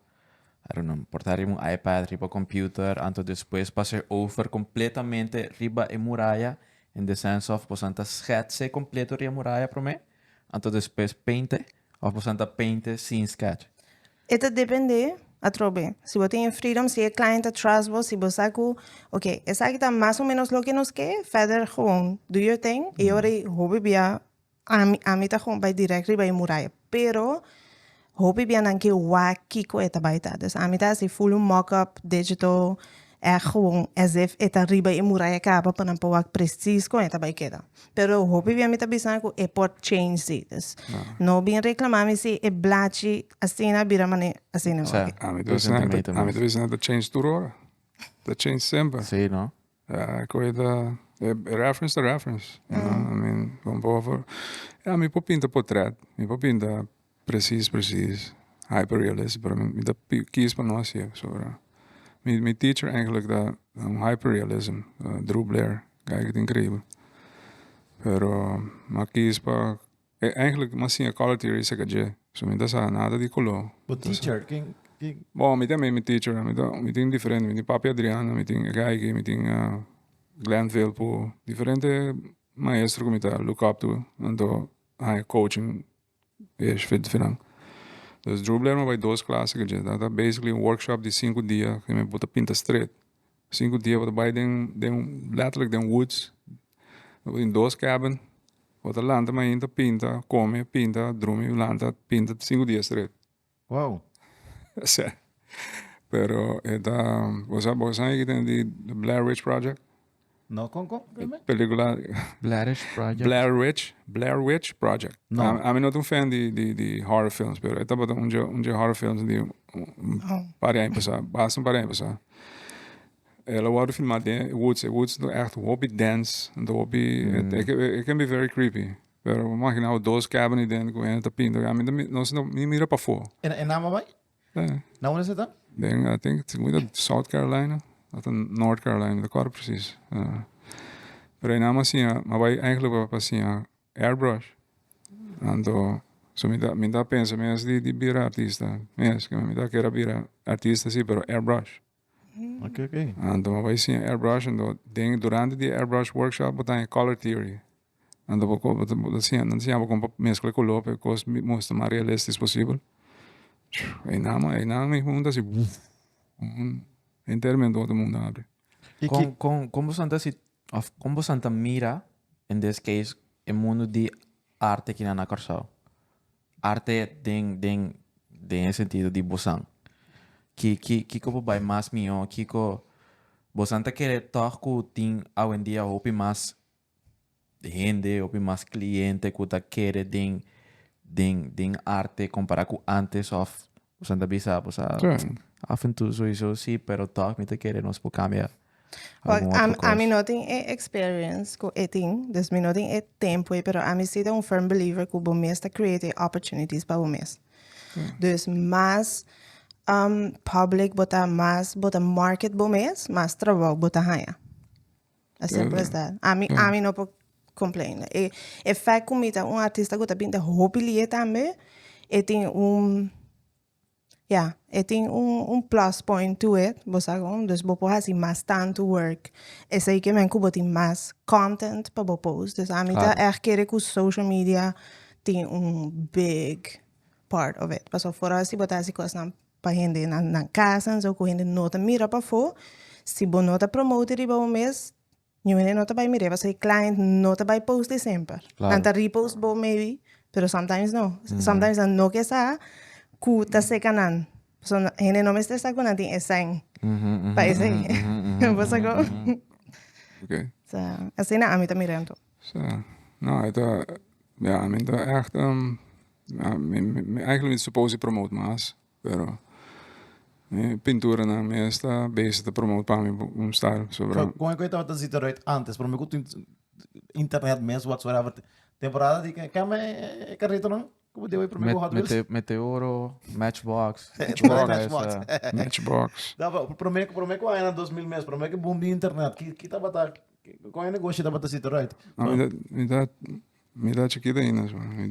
I don't know, por ta riba un iPad, riba computer, anto despues pasa over completamente riba e muraya. In the sense of bosan ta schetse completo ria muraya prome, anto despues painte, of bosan ta painte sin sketch? E ta depende, atrobe. Si bo tin e freedom, si e client ta trust bo, si bo sa ku, ok, esaki ta mas o menos loke nos ke, verder gewoon do your thing, i ora ei hopi bia ami, ami ta gewoon bai direct riba e muraya. Pero hopi bia nan ke wak kiko e ta bai ta. Dus ami ta hasi full un mock up digital, ègt gewoon as if e ta riba e muraya kaba pa nan por wak precies kon e ta bai keda. Pero hopi bia mi ta bisa nan ku e por change si. Dus no bin reclama mi si e blachi asina bira mane asina. Sa. Ami ta bisa nan, ami ta bisa nan ta change tur ora. Ta change semper. Si, no? Ja, koe ta e reference ta reference, you know, I mean, bon por for, ja, mi por pinta potret, mi por pinta precies precies, hyperrealist, pero mi ta kies pa no hacié, pasobra mi mi teacher eigenlijk ta un hyperrealism, Drew Blair, guy ku ta increibel, pero mi a kies pa, eigenlijk mi a siña color theory cerca dje, so mi ta sa nada di color. Bo teacher, ken, ken? Bon, mi tambe mi teacher, mi ta, mi tin diferente, mi tin Papi Adriano, mi tin Gaigi, mi tin Glenn Vilpo, diferente maestro ku mi ta look up to, anto haña coaching ish fit finan. Dus Drew Blair mi a bai dos klase ku dje, ta basically un workshop di sinku dia ku mi bo ta pinta stret. Sinku dia bo ta bai den den letterlijk den woods, bo tin dos cabin, bo ta lanta mainta pinta, come, pinta, drumi, lanta, pinta sinku dia stret. Wow. Sè. Pero e ta, bo sa bo sa yigi di The Blair Witch Project? No, kon kon? E pelikula Blair Witch Project? Blair Witch, Blair Witch Project. No. Ami no ta un fan di di di horror films, pero e tabata un dje un dje horror films di un par di aña pasá, basta un par di aña pasá. El a wòrdu filmá den e woods, e woods ta ègt hopi dense, anto hopi, it can be very creepy. Pero bo magina bo dos cabin ei den ku hende ta pinta, ami ta nos no mi mira pafó. E nan a bai? Na unda esei ta? Den I think segun mi ta South Carolina of ta North Carolina, mi ta kòrda precies. Pero einan mi a siña, mi a bai eigenlijk pa siña airbrush. Anto so mi ta mi ta pensa mes di di bira artista mes, mi ta kere bira artista si pero airbrush. Ok, ok. Anto mi a bai siña airbrush anto den durante di e airbrush workshop bo ta haña color theory. Anto bo bo ta bo ta siña nan ta siña bo kon pa meskla koló pa e kos mustra mas realistis posibel. Einan einan mi hunta asi wuf henter mi anto otro mundo a abri. I ki Kon kon kon boso ta si òf kon boso ta mira in this case e mundu di arte kinan na Kòrsou? Arte den den den e sentido di bosan. Ki ki kiko por bai mas mihó? Kiko bosan ta kere tòg ku tin awendia hopi mas hende, hopi mas cliente ku ta kere den den den arte kompará ku antes òf bosan ta bisa bosa af en toe sowiso si pero tòg mi ta kere nos por kambia Wak, algun otro ami, ami kos. no tin e experience ku e tin, dus mi no tin e tempu ei, pero ami si ta un firm believer ku bo mes ta create e opportunities pa bo mes. Dus mas um, public bo ta, mas bo ta market bo mes, mas trabou bo ta haña. As simple as that. Ami, ami no por complain. E, e fact ku mi ta un artista ku ta pinta hopi lié tambe, e tin un, ya, e tin un, un plus point to it, bo sa kon? Dus bo por hasi mas tantu work. Esei ke men ku bo tin mas content pa bo post. Dus ami ta Claro. ègt kere ku social media tin un big part of it. Pasobra foral si bo ta hasi kosnan pa hende nan nan casa en so ku hende no ta mira pafó, si bo no ta promote riba bo mes, niun hende no ta bai mir'é pasobra e client no ta bai post di semper. Claro. Nan ta repost bo maybe, pero sometimes no. Sometimes nan no ke sa ku ta seka nan. Pasobra hende no mester sa ku nan tin e sèn pa esei. Bo sa kon? Oké. So, asina ami ta mira anto. So, no, e ta, ja, mi ta ègt, ja, mi, mi, eigenlijk mi suppose di promote mas, pero mi pinturanan mes ta bezig ta promote pa mi un style, sobra. Kon e ku e tabata zita eruit antes, prome ku tin internet mes whatsoever, temporada di kema e karritonan? Como deu aí prome ku Hot Wheels? Meteoro, Matchbox, Matchbox. Matchbox. Da, prome, prome ku aña 2000 mes, prome ku boom di internet, ki, ki tabata, kon e negoshi tabata zita eruit? No, mi ta, mi ta. Mi ta chikito ainda.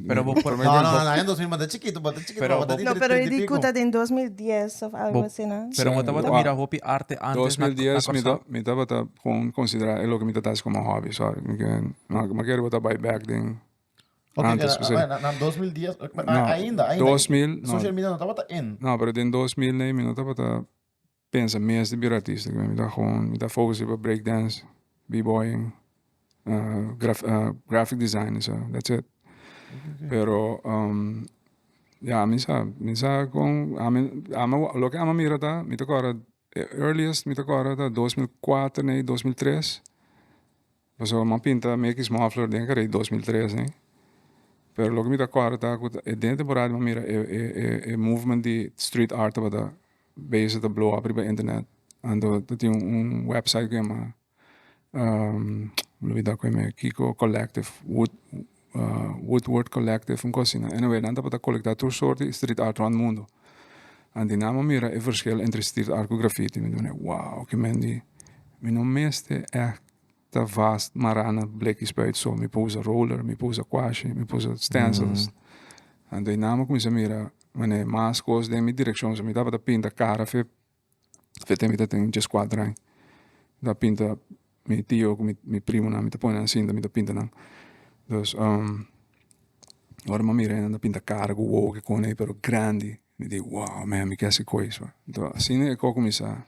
Pero bo por... No, no, no, en 2000 ta chikito, bo ta chikito. Pero bo ta bo- No, pero 30 y e pico. di ku ta den 2010 of algo asina. Pero bo tabata mira hopi arte antes na, na 2010 mi Kòrsou? ta, mi tabata gewoon considera e loke mi ta hasi como hobby, sorry. Mi ke, no, mi kere bo ta bai back den Ok, antes, na, p'esei. na, na 2010, No, ainda, ainda. 2000, no. Social media no tabata in. No, pero den 2000 nee, mi no tabata pensa mes di bira artista. Mi ta gewoon, mi ta focus riba breakdance, b-boying, graphic design en so, that's it. Pero, ya, mi sa, mi sa con, ami, ami, loke ami a mira ta, mi ta kòrda, e earliest mi ta kòrda ta 2004 nee, 2003. Pasobra mi a pinta Mickey's Muffler den karei 2003 nee. Pero loke mi ta kòrda ta ku e den temporada mi a mira e e e movement di street art tabata bezig ta blow up riba internet. Anto ta tin un website ku yama mi olbida ku yama Kiko Collective Wood Woodward Collective un kos asina. Anyway nan tabata kolekta tur sort di street art rònt mundu. Anto nan a mira e verschil entre street art ku graffiti. Mi di wow ke men di mi no mester ègt ta vast mará na bleki spuit so. Mi por usa roller, mi por usa kwashi, mi por usa stencils. Anto nan a kuminsá mira manera mas kos den mi direkshon. So mi tabata pinta kara fe Fete mi ta tin djeskuater aña. Mi ta pinta mi tio ku mi primonan, mi ta pone nan sinta, mi ta pinta nan. Dus ora mi a mira nan ta pinta kara ku wowo ku kone pero grandi, mi di wow man mi ke hasi kois. Enton asina e kos kuminsá.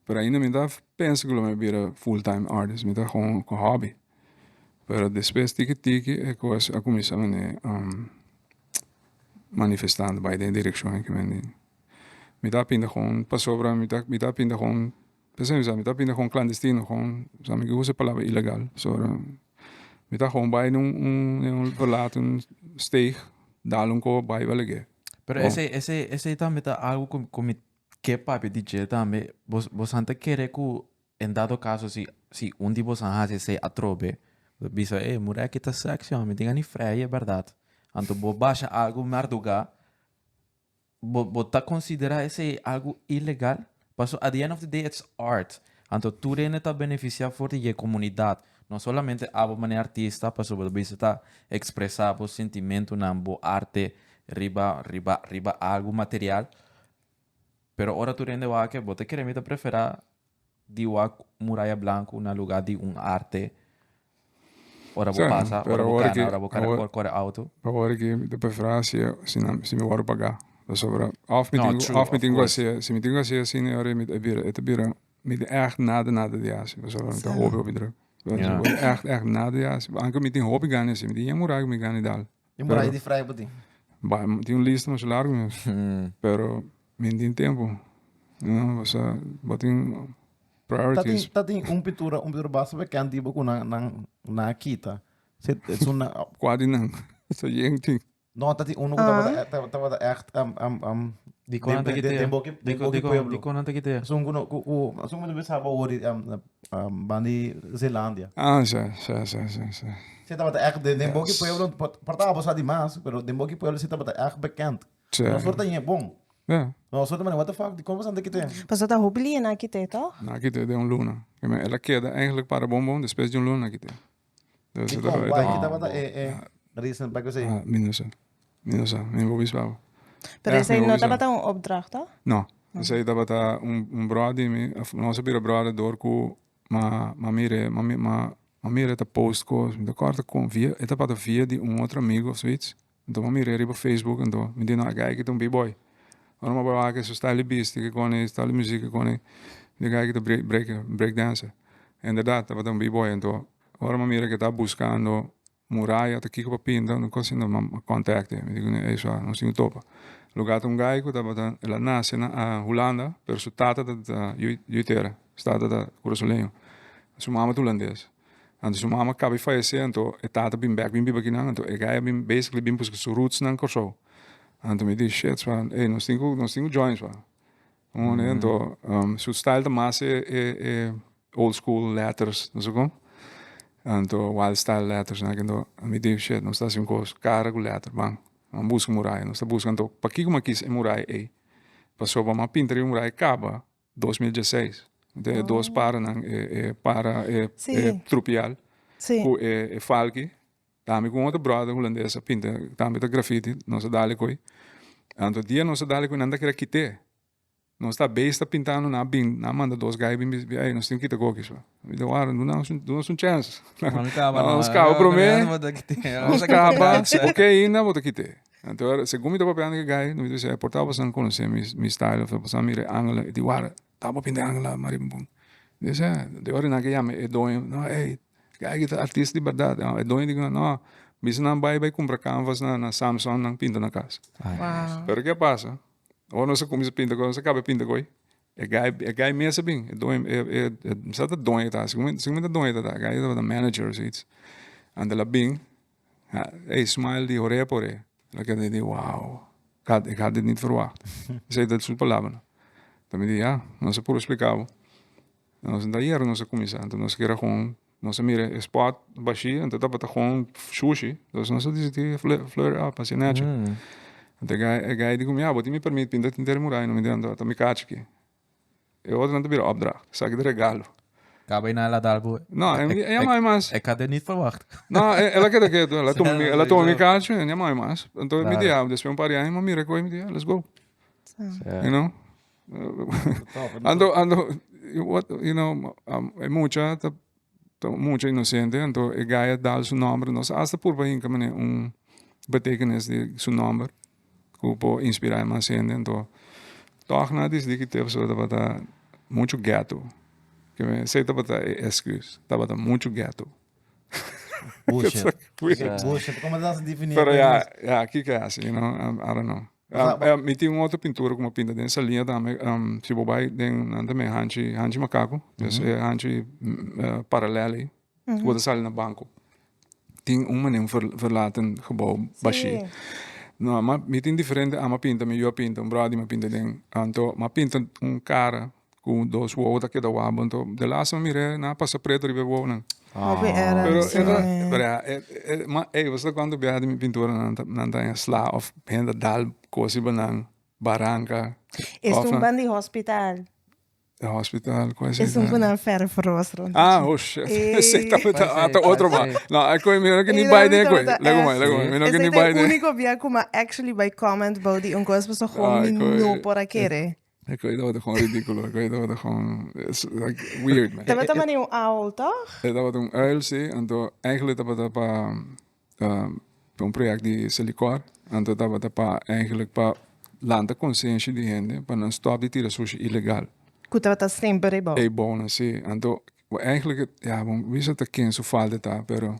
Pero ainda mi ta pensa ku lo mi bira full time artist, mi ta gewoon ku hobby. Pero despues tiki tiki e kos a kuminsá mane manifestando bai den e direkshon aki mi. Mi ta pinta gewoon pasobra mi ta mi ta pinta gewoon p'esei mi sa mi ta pinta gewoon clandestino gewoon sa mi ke usa e palabra ilegal pasobra mi ta gewoon bai den un den un verlaten steeg dal un ko bai balege. Pero esei esei esei tambe ta algo ku ku mi ke papia di dje tambe bos bosan ta kere ku En dado caso si si un di bosan haci esey atrobe, bo ta bisa ey mura aki ta sexy man, mi tin gana di frei e berdad. Anto bo basha algo marduga, bo bo ta considera esey algo ilegal? Paso at the end of the day it's art. Anto tur hende ta beneficia for di e comunidad, no solamente abo manera artista pasobra bo ta bisa ta expresa bo sentimentonan, bo arte riba riba riba algo material. Pero ora tur hende wak, bo ta kere mi ta prefera di wak muraya blanku na luga di un arte ora bo pasa, ora bo kana, ora bo kore kore auto. Awor ki mi ta prefera si si nan si mi wòrdu pagá. Pasobra òf mi tin òf mi tin ku hasié, si mi tin ku hasié asina ora mi ta bira e ta bira mi tin ègt nada nada di hasi pasobra mi ta hopi hopi drùk. Ègt ègt nada di hasi. Anke mi tin hopi gana di hasi, mi tin yen muraya ku mi gana di dal. Tin por ahí di vrij bo tin. Ba, tin un lista masha largo mes. Pero mi no tin tempo. No, osea, bo tin priorities. Ta tin un pintura, un pintura basta bekend di bo ku nan nan nan a kita. Si es un Kua di nan? Ta yen tin. No, ta tin uno ku tabata tabata echt Di kon nan ta kita? Den boki den boki pueblo. Di kon nan ta kita? Esun ku no ku ku esun ku mi ta bisa bo awor di bandi Zeelandia. Ah, sa, sa, sa, sa, sa. Si tabata echt den den boki pueblo por tabata sa di mas, pero den boki pueblo si tabata echt bekend. Sa. Nos por ta ñe bon. Ja. Nos por ta mane what the fuck, di kon boso nan ta kita? Pasobra ta hopi lia nan kita, toch? Nan a kita den un luna. El a keda eigenlijk para bon bon, despues di un luna a kita. Di kon? Why? Ki tabata e e reason pa esei? Ah, mi no sa. Mi no sa. Mi no por bisa bo. Pero esei no tabata un opdracht, toch? No. Esei tabata un un bròder di mi. Nos a bira bròder dor ku ma ma mir'é ma ma ma mir'é ta post kos. Mi ta kòrda kon via e tabata via di un otro amigo of zoiets. Anto mi a mir'é riba Facebook anto mi di no e guy aki ta un b-boy. Ora mi a bai wak su style di bisti ke koni, style di muziek ke koni, di guy aki ta break break break dancer. Inderdaad tabata un b-boy anto ora mi a mira ke ta buskando muraya ta kiko pa pinta un kos asina mi a kontakt'e mi di kuné ey sua nos tin ku topa. Lugar ta un guy ku tabata el a nase na Hulanda pero su tata ta yu tera su tata ta kurasoleño su mama ta hulandes. Anto su mama kaba di fayesé anto e tata bin bek bin biba akinan anto e guy a bin basically bin buska su roots nan Kòrsou. Anto mi di shit swa ey nos tin ku nos tin ku join swa. Anto su style ta mas e e e old school letters no sa kon. Anto wild style letters nan anto mi di shit nos ta hasi un kos kara ku letter ban. Nan buska muraya nos ta buska anto pakiko mi a kis e muraya ey pasobra mi a pinta riba e muraya kaba 2016. De dos paranan, e, e para, e, Sí. e trupial Sí. ku e, e falki. Tambe ku un otro brother hulandes a pinta, tambe ta graffiti, nos a dale koe. Anto dia nos a dale koe nan ta kere kit'é. Nos ta beis ta pintando, nan a bin, nan a manda dos gai bin bisa, ey nos tin kita koki so. Mi di wara, duna nos un, duna nos un chèns. Nos kaba promé, nos kaba, si bo ke ainda bo ta kit'é. Anto ora, segun mi ta papiando ku e gai, mi ta bisa, por ta boso nan konosé mi, mi style of boso nan mira e angel, e di wara, ta bo pinta e angel mariba bun. Mi bisa, di ora nan ke yama e doño, no ey, Kijk, e ta artista di berdad. E doño di no, bisa nan bai bai cumpra canvas na na Samsung nan pinta na cas. Wow. Pero ke pasa? Ora nos a cuminsa pinta nos a caba pinta koe, e guy e guy mes a bin, e doño e e e mi sa ta doño ta, segun segun mi ta doño ta ta, e guy tabata manager of zoiets. Anto el a bin, ey smile di orea pa orea. El a keda di wow, ik had ik had dit niet verwacht. Esei ta su palabranan. Anto mi di ya, nos a puru splica bo. Nos no ta yera nos a kuminsá, anto nos kere gewoon, nos a mira e spot bashí, anto tabata gewoon shushi, dus nos a disidí fleur up, hasi nechi. Anto e guy, e guy di ku mi, ah, bo tin mi permit pinta henter e muraya, no mi di, anto ta mi kachi aki. E otronan ta bira opdracht, esaki ta regalo. Kaba i nan a dal bo. No, e e a mai mas. Ik had dit niet verwacht. No, el a keda ketu, el a tuma mi, el a tuma mi kachi, e no a mai mas. Anto mi di, ah, despues un par di aña mi a mira koe, mi di, ah, let's go. You know? Anto, anto, what, you know, um, e mucha ta, ta mucha inocente, anto e guy a dal su nomber, nos hasta purba hinca mane un betekenis di su nomber, ku por inspira e mas hende, anto toch nan a disidi ki te pasobra tabata mucho ghetto, ke men esei tabata e excuse, tabata mucho ghetto. Bullshit. Bullshit. Como ta definir? Pero ja, ja, kiko e hasi, you know, I don't know. Mi tin un otro pintura ku mi a pinta den Saliña tambe. Si bo bai den nan ta me hanchi hanchi makaku, dus e hanchi paralel ei, ku bo ta sali na banko. Tin un manera un verlaten gebou bashí. No, ma mi tin diferente, ami a pinta, mi yu a pinta, un bròder mi a pinta den. Anto mi a pinta un kara Ku dos wowo ta keda wak anto de laatste mi mir'é nan a pasa preto riba e wowonan. Hopi era Pero si. e ta pero ya e e ma ey bo sa kuantu biaha di mi pintura nan ta nan ta haña sla òf hende ta dal kos riba nan baranka òf Esun nan ban di hospital. E hospital ku esei Esun ta? ku nan verf ros rond Ah oh shit esei tabata Bai ata sei, otro bai man. sei. No e koe mi no ke ni Ei bai nan den e koe. tabata Lego mai echt. lego mai mi no ke Esei ni ta bai e den. úniko bia ku mi a actually bai comment bou di un kos pasobra Ah mi e koe no por a kere. E koe tabata gewoon ridículo, e koe tabata gewoon, it's like weird man. Tabata manera un owl, toch? E tabata un uil, sí, anto eigenlijk tabata pa un project di Selikor, anto tabata pa eigenlijk pa lanta conciencia di hende pa nan stop di tira sushi ilegal. Ku tabata semper ei bou. Ei bounan, sí, anto eigenlijk, ja, bon, wisa ta ken su falta ta, pero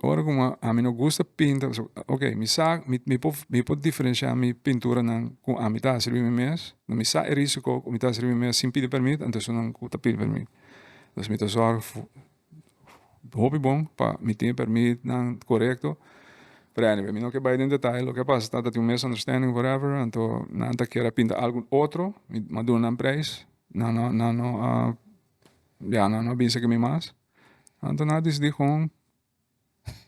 Ora ku ami no gusta pinta, ok, mi sa, mi mi por mi por diferensiá mi pinturanan ku ami ta hasi riba mi mes, no mi sa e risiko ku mi ta hasi riba mi mes sin pidi permit, anto esunnan ku ta pidi permit. Entonces mi ta sòrg hopi bon pa mi tin e permitnan korekto, pero anyway mi no ke bai den detaye, loke a pasa ta ta tin un misunderstanding whatever, anto nan ta kier a pinta algun otro, mi a duna nan prijs, nan no nan no a ya nan no a bisa ke mi mas. Anto nan a disidí gewoon,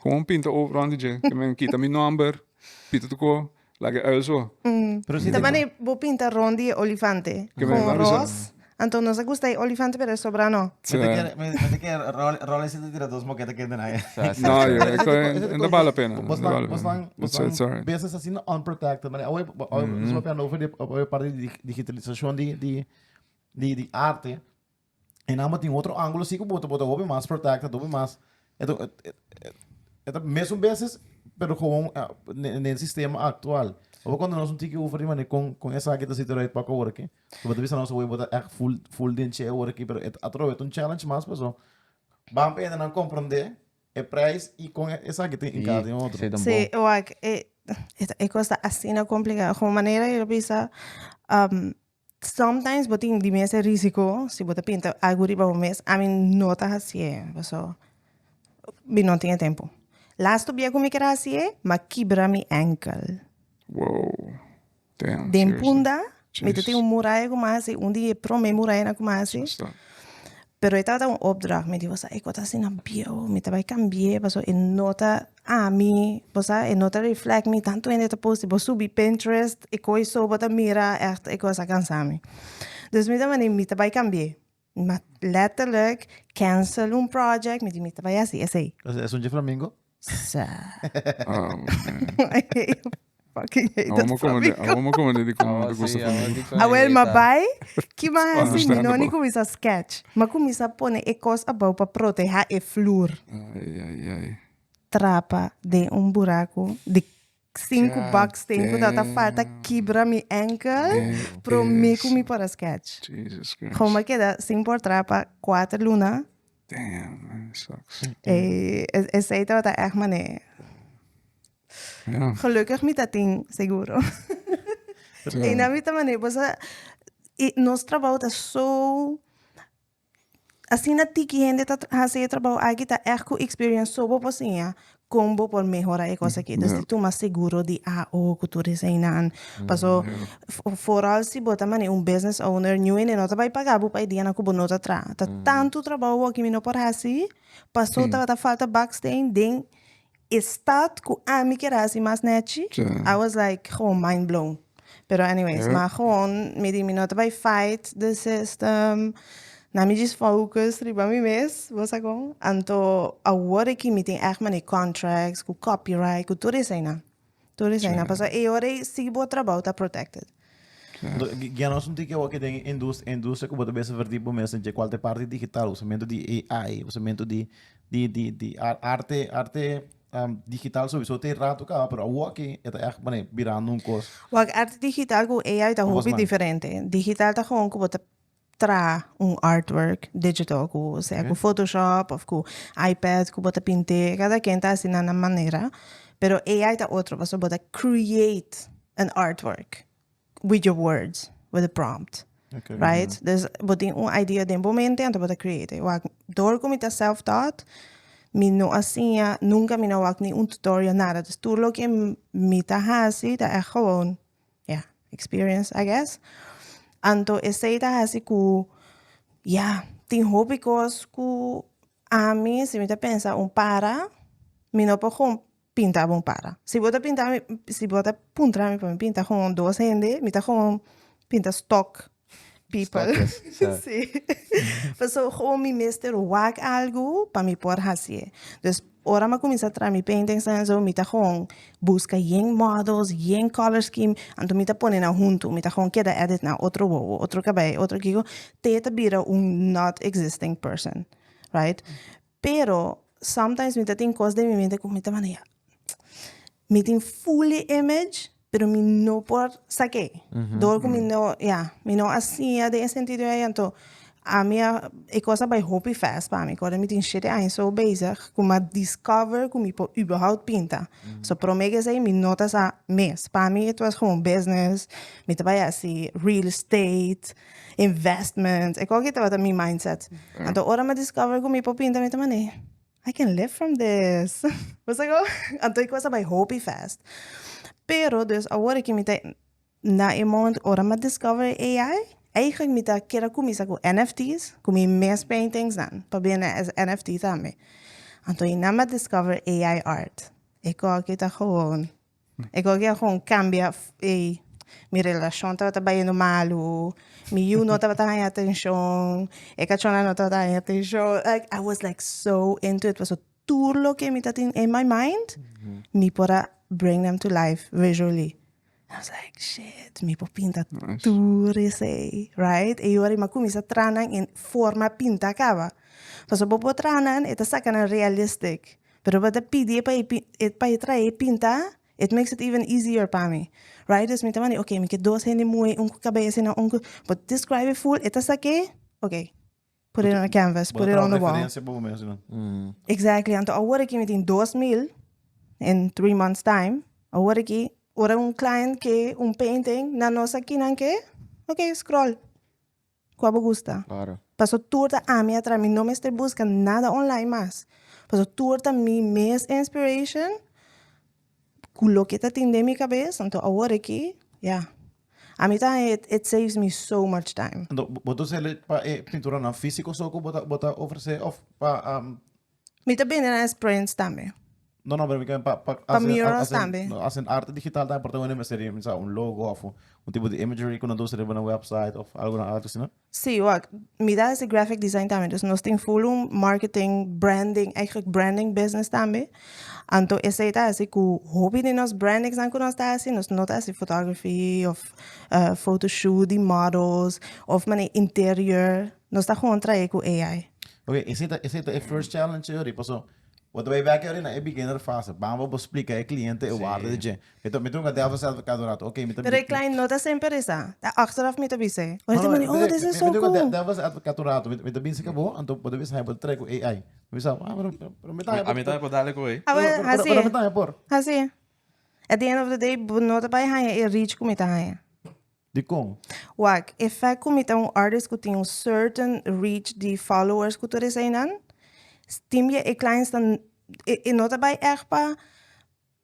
gewoon pinta over rond di dje. Ke men kita mi nomber, pinta tuko, laga e uil so. Pero si Ta mane bo pinta rond di e olifante. Ke men Con nan bisa. ros. Anto nos a gusta e olifante pero e sobra no. Mi ta kere, mi ta kere Rolly, Rolly si ta tira dos moketa kende na e. No, yo, e ko, no bale la pena. No bale la pena. Bos It's, it's alright. business asina unprotected. Mane awe, awe, nos papia over di, awe parti di digitalisacion di, di, di, di arte. E nan bo tin otro ángulo sí ku bo ta bo ta hopi mas protected, hopi mas e ta e ta mesun beses pero gewoon den e sistema aktual. Abo konta nos un tiki over di manera kon kon esaki ta siti eruit pak awor aki. Bo ta bisa nos awor bo ta ègt full full den dje awor aki pero e ta atrobe ta un challenge mas paso ban pa hende nan komprondé e prijs i kon esaki ta hinká den otro. Sí, wak e e kos ta asina kompliká. Gewoon manera yo bisa Sometimes bo tin di mes e risico si bo ta pinta algo riba bo mes, ami no ta hacié paso mi no tin e tempo. Laatste bia cu mi kere hacié, m'a kibra mi enkel. Wow, damn, Den seriously? punda, mi ta tin Jesus. un muraya cu m'a haci, un di e prome murayanan cu m'a haci. Stop. Pero e tabata un opdracht, mi di, bo sa, e cos ta asina bieu, mi ta bay cambié paso e no ta ami, bo sa, e no ta reflect mi, tantu hende ta post, bo subi Pinterest, e koe so bo ta mira, echt e kos a kansa mi. Dus mi ta mandi, mi ta bai kambi'é. Ma letterlijk cancel un project, mi di mi ta bai hasi esei. Es un dje flamingo? Sa. Oh, man. I hate, fucking hate that Awor mo flamingo. awor mo komende di kon Oh, te gusta sí, awor flamingo. di kon Awel, ma hate. bai, ki ma hasi, mi no ni Understandable. kuminsa sketch. Ma kuminsa pone e kos abou pa proteha e flur. Ai, ai, ai. Trapa den un buraku di sinku God baksteen ku tabata falta damn. kibra mi enkel Meu promé ku Deus. mi por a sketch. Jesus Christ. Gewoon mi a keda sin por trapa kuater luna. Damn, man, it sucks. E esei tabata ègt manera. Ja. Gelukkig mi ta tin seguro. E na mi ta manera, bo sa, i nos trabou ta so Asina tiki hende ta hasi e trabou aki ta ègt ku experience so bo por siña kon bo por mehora e kos aki. Dus di tuma seguro di AO ku tur eseinan. Paso foral si bo ta manera un business owner niun hende no ta bai paga bo pa e dianan ku bo no ta traha. Ta tantu trabou bo aki mi no por hasi paso tabata falta baksteen den e stad ku ami kier hasi mas nechi. I was like gewoon mind blown. Pero anyways, ma gewoon mi di mi no ta bai fight the system. Na mi djis focus riba mi mes, bo sa kon. Anto awor aki mi tin ègt mane contracts ku copyright ku tur eseinan. Tur eseinan. Pasobra e ora ei si bo trabou ta protected. Guia nos un tiki awor aki den industria ku bo ta bisa verdi bo mes den dje kual ta e parti digital, usamentu di AI, usamentu di di di di arte arte digital sowieso te rato kaba pero awor aki e ta ègt manera birando un kos. Wak arte digital ku AI ta hopi diferente. Digital ta gewoon ku bo ta traha un artwork digital ku sea ku Photoshop of ku iPad ku bo ta pint'é kada ken ta hasi na nan manera pero AI ta otro pasobra bo ta create an artwork with your words with a prompt right dus bo tin un idea den bo mente anto bo ta create wak dor ku mi ta self taught mi no a siña nunka mi no a wak ni un tutorial nada dus tur loke mi ta hasi ta ègt gewoon ya experience I guess anto esei ta hasi ku ya tin hopi kos ku ami si mi ta pensa un para mi no por gewoon pinta bo un para si bo ta pinta mi si bo ta puntra mi pa mi pinta gewoon dos hende mi ta gewoon pinta stock people si pasobra gewoon mi mester wak algu pa mi por hasié dus Ora mi a cuminsa traha mi paintings en zo, mi ta gewoon busca yen models, yen color scheme, anto mi ta pone nan hunto. Mi ta gewoon keda edit nan otro wowo, otro cabei, otro kiko, te ta bira un not existing person, right? Pero sometimes mi ta tin cos den mi mente cu mi ta manda ya, mi tin fully image, pero mi no por sak'é. Dor ku mi no, ya, mi no a siña den e sentido ei, anto ami a, e kos a bai hopi fast pa mi. Kòrda mi tin shete aña so bezig ku mi a discover ku mi por überhaupt pinta. So promé ku esei mi no ta sa mes. Pa mi it was gewoon business, mi ta bai hasi real estate, investment, e kos aki tabata mi mindset. Anto ora mi a discover ku mi por pinta mi ta manera. I can live from this. Bo sa ko? Anto e kos a bai hopi fast. Pero dus awor aki mi ta na e moment ora mi a discover AI, eigenlijk mi ta kere kuminsa ku NFT's, ku mi mes paintings nan, pabia nan es NFT tambe. Anto einan mi a discover AI art. E kos aki ta gewoon E kos a gewoon kambia e mi relashon tabata bayendo malu, mi yu no tabata haña atenshon, e kachónan no tabata haña atenshon. Like, I was like so into it pasobra tur loke mi ta tin in my mind, mi por a bring them to life visually. I was like, shit, mi por pinta tur esei, right? E ora mi a kuminsá traha nan en forma pinta kaba. Pasobra bo por traha nan, e ta saka nan realistic. Pero bo ta pidi e pa e pa e trae e pinta, it makes it even easier pa mi. Right? Dus mi ta manda, okay, mi ke dos hende muhe, un ku kabes asina, un ku, bo describe e full, e ta sak'é, okay, put it on a canvas, Bo put ta it on traha the wall. referencia pa bo mes asina. Exactly, anto awor aki mi tin 2000 in 3 months time, awor aki, ora un client ke un painting, nan no sa kinan ke, okay, scroll. Kua bo gusta? Claro. Paso tur ta ami a traha, mi no mester buska nada online mas. Paso tur ta mi mes inspiration ku loke ta tin den mi kabes, anto awor aki, ya. Ami ta haña it saves me so much time. Anto bo ta us'el pa e pinturanan físiko so ku bo ta bo ta ofresé òf pa Mi ta bende nan as prints tambe. No, no, pero mi pa pa Pa murals tambe. No, hacen arte digital tambe por ta wende mester di un logo of un tipo di imagery ku nan ta usa riba nan website of algo nan algo asina. Sí, wak, mi ta hasi graphic design tambe, dus nos tin full un marketing, branding, eigenlijk branding business tambe. Anto esei ta hasi ku hopi di nos brandingsnan ku nos ta hasi, nos no ta hasi photography of photoshoot di models of manera interior, nos ta gewoon trae ku AI. Oké, esei ta esei ta e first challenge yori, paso bo ta bai bek yori na e beginner fase, bamba bo splika e cliente e warda di dje. Mi ta mi ta hunga devil's advocate un rato, oké mi ta Pero e client no ta semper esa, ta achteraf mi ta bis'é. Ora ta manda, oh this is so Mi ta hunga cool. devil's advocate un rato, mi ta binse kabo, anto bo ta bisa hay bo ta trae ku AI. Mi bisa, ah pero pero mi ta A mi ta por dale ku ei. A wer, hasi Pero mi ta por. Hasi. At the end of the day, bo no ta bai haña e reach ku mi ta haña. Dikon? Wak, e fact ku mi ta un artist ku tin un certain reach di followers ku tur eseinan, tin bia e clients ta, e no ta bai ègt pa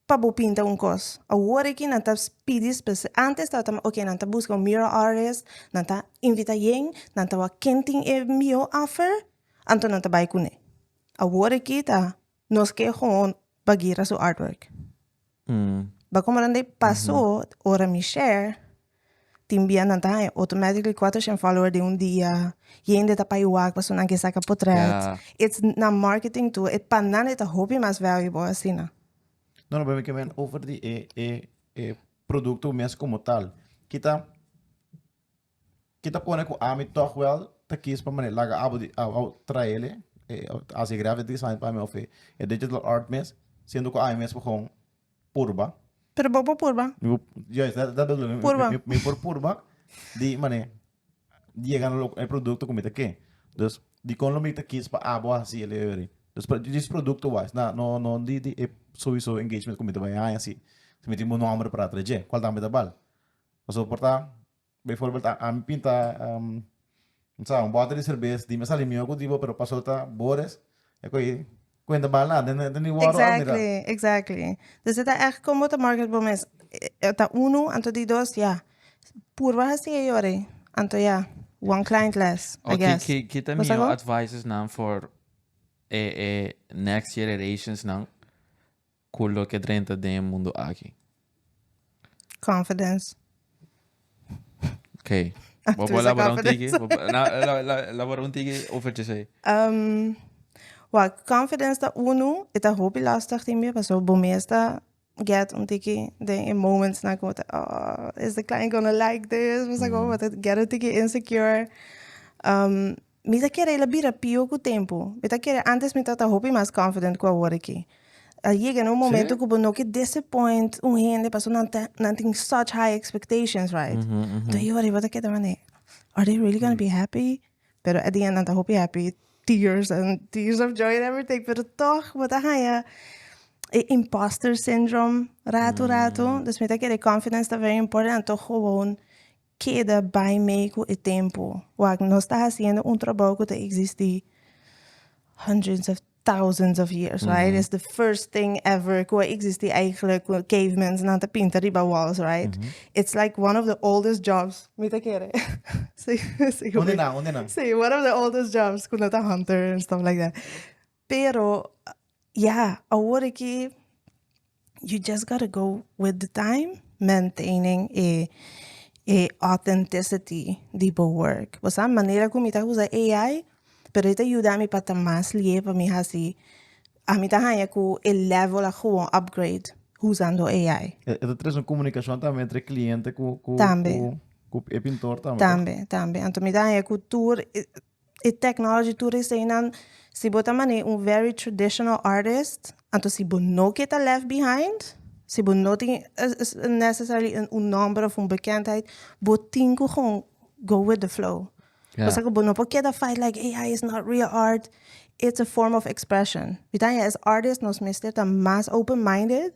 pa bo pinta un kos. Awor aki nan ta pidi spesi, antes tabata ok nan ta buska un mural artist, nan ta invita yen, nan ta wak ken tin e mihó offer, anto nan ta bai kuné. Awor aki ta nos ke gewoon Bagheera su artwork. Ba comprende? Paso ora mi share, tin bia nan ta haña automatically 400 follower den un dia, hende ta pai wak pasobra nan ke saka potret. It's nan marketing tool, e pa nan e ta hopi mas valuable asina. No, no, pero mi ke men over di e e e producto mes como tal. Kita Ki ta pone ku ami tòg wèl ta kis pa manera laga abo di abo traele e hasi e graphic design pa mi òf e digital art mes siendo ku ami mes por gewoon purba. Pero bo por purba. Mi por juist dat dat bedoel ik Purba. mi mi por purba di manera yega na e produkto ku mi ta ke. Dus dikon lo mi ta kis pa abo hasi el e Dus pa djis produkto wise na no no di di e souiso engagement ku mi ta bai haña si si mi tin bo nòmber para atrás dje kual tambe ta bal. Pasobra por ta Bijvoorbeeld a mi pinta no sa un boter di cerbes di mi a sali mihor cu di bo pero paso ta Boris e coy cuenta bal nada den di woro a mira. Exactly, exactly. Dus e ta echt con bo ta market bo mes. E ta uno anto di dos ya purba haci e yori anto ya one client less I Oké, guess. ki ki ta Bo sa mihor con? advices nan for e e next generations nan Ku loke drenta den e mundu aki? Confidence. Ok. Bo por elabora un tiki? Elabora un tiki over djesei. Wak, confidence ta unu, e ta hopi lastig tin bia pasobra bo mes ta get un tiki den e momentsnan ku bo ta oh, is the client gonna like this? Bo sa kon bo ta get un tiki insecure. Mi ta kere el a bira pio ku tempu. Mi ta kere antes mi tabata hopi mas confident ku awor aki. A yega na un momento ku bo no ke disappoint un hende pasobra nan ta nan tin such high expectations, right? Enton e ora bo ta keda manera, are they really gonna be happy? Pero at the end nan ta hopi happy, tears and tears of joy and everything, pero tog bo ta haña e imposter syndrome ratu ratu. Dus mi ta kere confidence ta very important, anto gewoon Keda bai mei ku e tempu. Wak, nos ta hasiendo un trabou ku ta eksistí hundreds of thousands of years, right? It's the first thing ever ku a eksistí eigenlijk ku cavemans nan ta pinta riba walls, right? It's like one of the oldest jobs, mi ta kere. Sí, sí. Unda nan, unda nan? Sí, one of the oldest jobs ku no ta hunter and stuff like that. Pero, ya, awor aki you just gotta go with the time, maintaining e e authenticity di bo work. Bo sa, manera ku mi ta usa AI, pero e ta yuda mi pa ta mas lié pa mi hasi, ami ta haña ku e level a gewoon upgrade usando AI. E ta trese un komunikashon tambe entre e kliente ku ku Tambe. ku e pintor tambe. Tambe, tambe. Anto mi ta haña ku tur E technology tur eseinan, si bo ta manera un very traditional artist, anto si bo no ke ta left behind, si bo no tin necessarily un nomber of un bekendheid, bo tin ku gewoon go with the flow. Pasobra ku bo no por keda fight like AI is not real art, it's a form of expression. Mi ta haña as artist nos mester ta mas open minded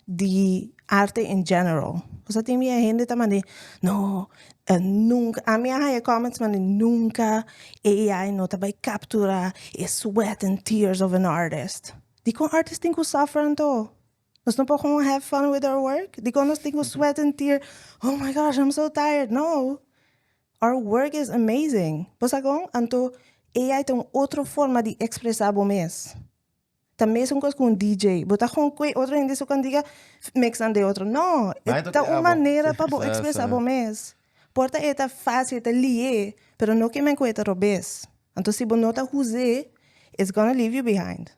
di arte in general. Pasobra tin bia hende ta mandi, no, nunca, ami a haya comments mandi nunca AI no ta bai captura e sweat and tears of an artist. Dikon artist tin ku suffer anto? Nos no por gewoon have fun with our work? Dikon nos tin ku sweat and tear, oh my gosh, I'm so tired. No, our work is amazing. Bo sa kon? Anto AI ta un otro forma di expresa bo mes. Ta mesun kos ku un DJ. Bo ta gewoon koe otro hende su kantiga mix nan den otro. No, e ta un manera pa bo expresa bo mes. Por ta e ta fácil, e ta lié, pero no ke men ku e ta robes. Anto si bo no ta us'é, it's gonna leave you behind.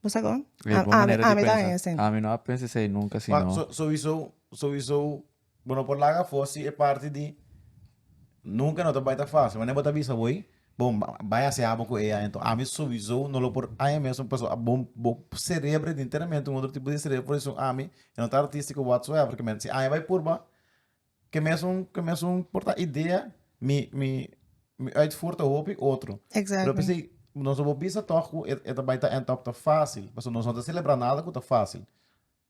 Bo sa kon? E bon manera di Ami ta haña pensa. asina. Ami no a pensa esei nunka si no. Sowieso, sowieso, bo no por laga afó si e parti di nunka no ta bai ta fácil. Wanneer bo ta bisa boy, bon, bai hasi abo ku AI. Anto ami sowieso no lo por haña mesun pasobra bo bo cerebro ta enteramente un otro tipo di cerebro. Por eso ami e no ta artístico whatsoever. Ke men si ami bai purba ke mesun ke mesun por ta idea mi mi mi uitvoer ta hopi otro. Exactly. Pero p'esei nos no por bisa tòg ku e e ta bai ta end up ta fácil. Pasobra nos no ta selebrá nada ku ta fácil.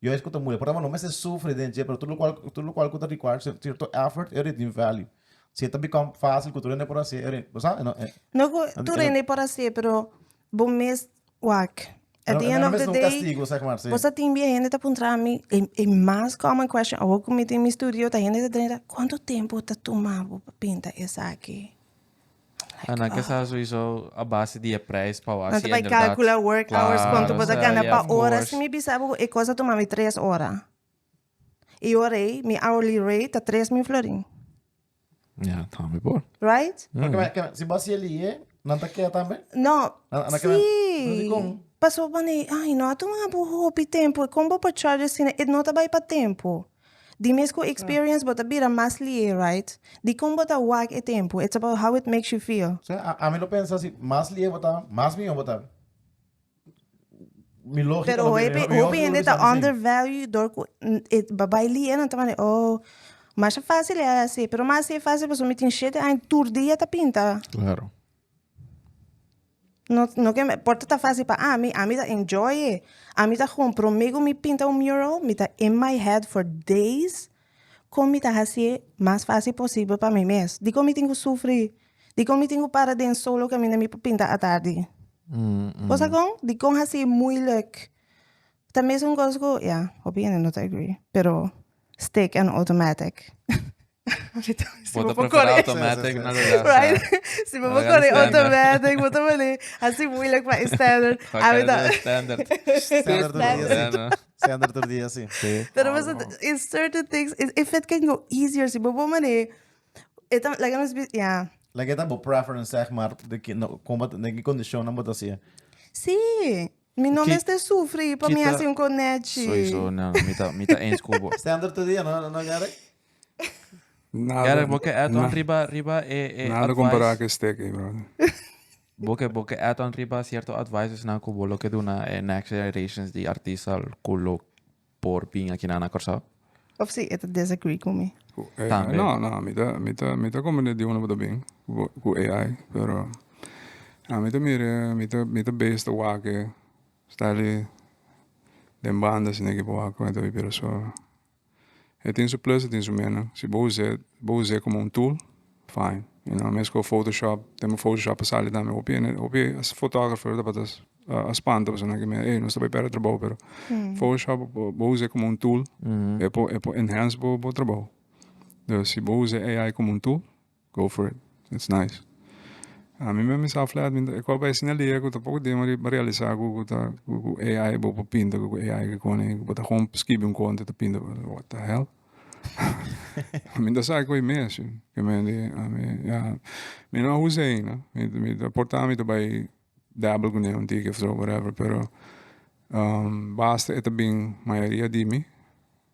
Juist ku ta moeilijk. Por ta no mester sufri den dje, pero tur lokual tur lokual ku ta require sierto effort e ora tin value. Si e ta become fácil ku tur hende por hasié e ora bo sa? E no e No ku tur hende por hasié, pero bo mes wak. At the end of the day, castigo, zeg maar, sí. Bo sa tin bia hende ta puntra mi, e, e mas common question awor ku mi tin mi studio ta hende ta drenta, kuantu tempu ta tuma bo pa pinta esaki? Ah, nan ke sa sowieso a base di e prijs pa Nan wak ta si bai inderdaad. calcula work hours, kuantu bo ta Claro, gana yeah, pa of ora. course. Si mi bisa bo ku e kos a tuma mi tres ora. I ora ei, mi hourly rate ta 3000 florin. Ja, tambe por. Right? Pero ke men- ke men- si bo hasi e lié, nan ta keda tambe? No, Nan- nan ke men- sí. No dikon? Pasobra manera, ai, no a tuma bo hopi tempu. Kon bo por charge asina? E no ta bai pa tempu. Di mes ku experience bo ta bira mas lié, right? Dikon bo ta wak e tempu? It's about how it makes you feel. Sea, a- ami lo pensa si mas lié bo ta, mas mihó bo ta. Mi lógica Pero lo hopi, mi hopi lógica lo hende bisa ta mi sí. undervalue door ku e bai lié nan ta manda oh masha fácil e hasi pero mas e fácil pasobra mi tin shete aña tur dia ta pinta. Claro. No no ke por ta ta fácil pa ami, ami ta enjoy e. Ami ta gewoon promé ku mi pinta un mural mi ta in my head for days kon mi ta hasié mas fácil posibel pa mi mes. Dikon mi tin ku sufri? Dikon mi tin ku para den solo kaminda mi por pinta atardi? Bo sa kon? Dikon hasi moeilijk? Ta mesun kos ku, ya, hopi hende no ta agree, pero stick and automatic. Si Bo bo ta por preferá kore. automatic na lugar. Right? Si bo por Laga kore di standard. automatic, bo ta pone hasi moeilijk pa e standard. Ga Ami kere ta de standard. Standard tur dia, Ja, sí. no. Standard tur dia, sí. Sí. Pero bo sa, in certain things, if it can go easier, si bo por mane E ta, laga nos bi, ja. Like e ta bo preference zeg maar, de ki, no, kon bo, den ki kondishonnan bo ta hasié. Sí, mi no Ki- mester sufri pa mi kita- hasi un konechi. Sowieso, no, mi ta, mi ta eens ku bo. Standard tur dia, no, no Garrick? Nada, Garrick, bo ke add on na- riba, riba e, e nada compará advice. ku e stick ei, brother. Bo ke, bo ke add on riba cierto advices nan ku bo lo ke duna e next generations di artista ku lo por bin akinan na Kòrsou? Of si e ta disagree ku mi. Ku AI? Tambe. No, no, mi ta, mi ta, mi ta komprende di unda bo ta bin ku, ku AI, pero ami ta mira, mi ta, mi ta bes ta wak e sta di den banda asina ki bo wak ku e ta bira so. E tin su plus e tin su menos. Si bo us'é, bo us'é komo un tool, fine, you know, mes ku Photoshop, tempu Photoshop a sali tambe hopi hende, hopi fotografer tabata a spanta pasobra nan ke mira ey nos ta bai perde trabou pero Photoshop bo usa komo un tool e por e por enhance bo bo trabou dus si bo usa AI komo un tool go for it it's nice ami mi sa flat mi e kos bai asina lia ku tampoko dia mi a realisa ku ku ta ku AI bo por pinta ku AI ke kone bo ta gewoon skibi un konta ta pinta what the hell mi ta sa ku e mes ke mi ami ya mi no a usa ainda mi ta por ta mi ta bai dabble kuné un tiki of so whatever pero basta e ta bin mayoria di mi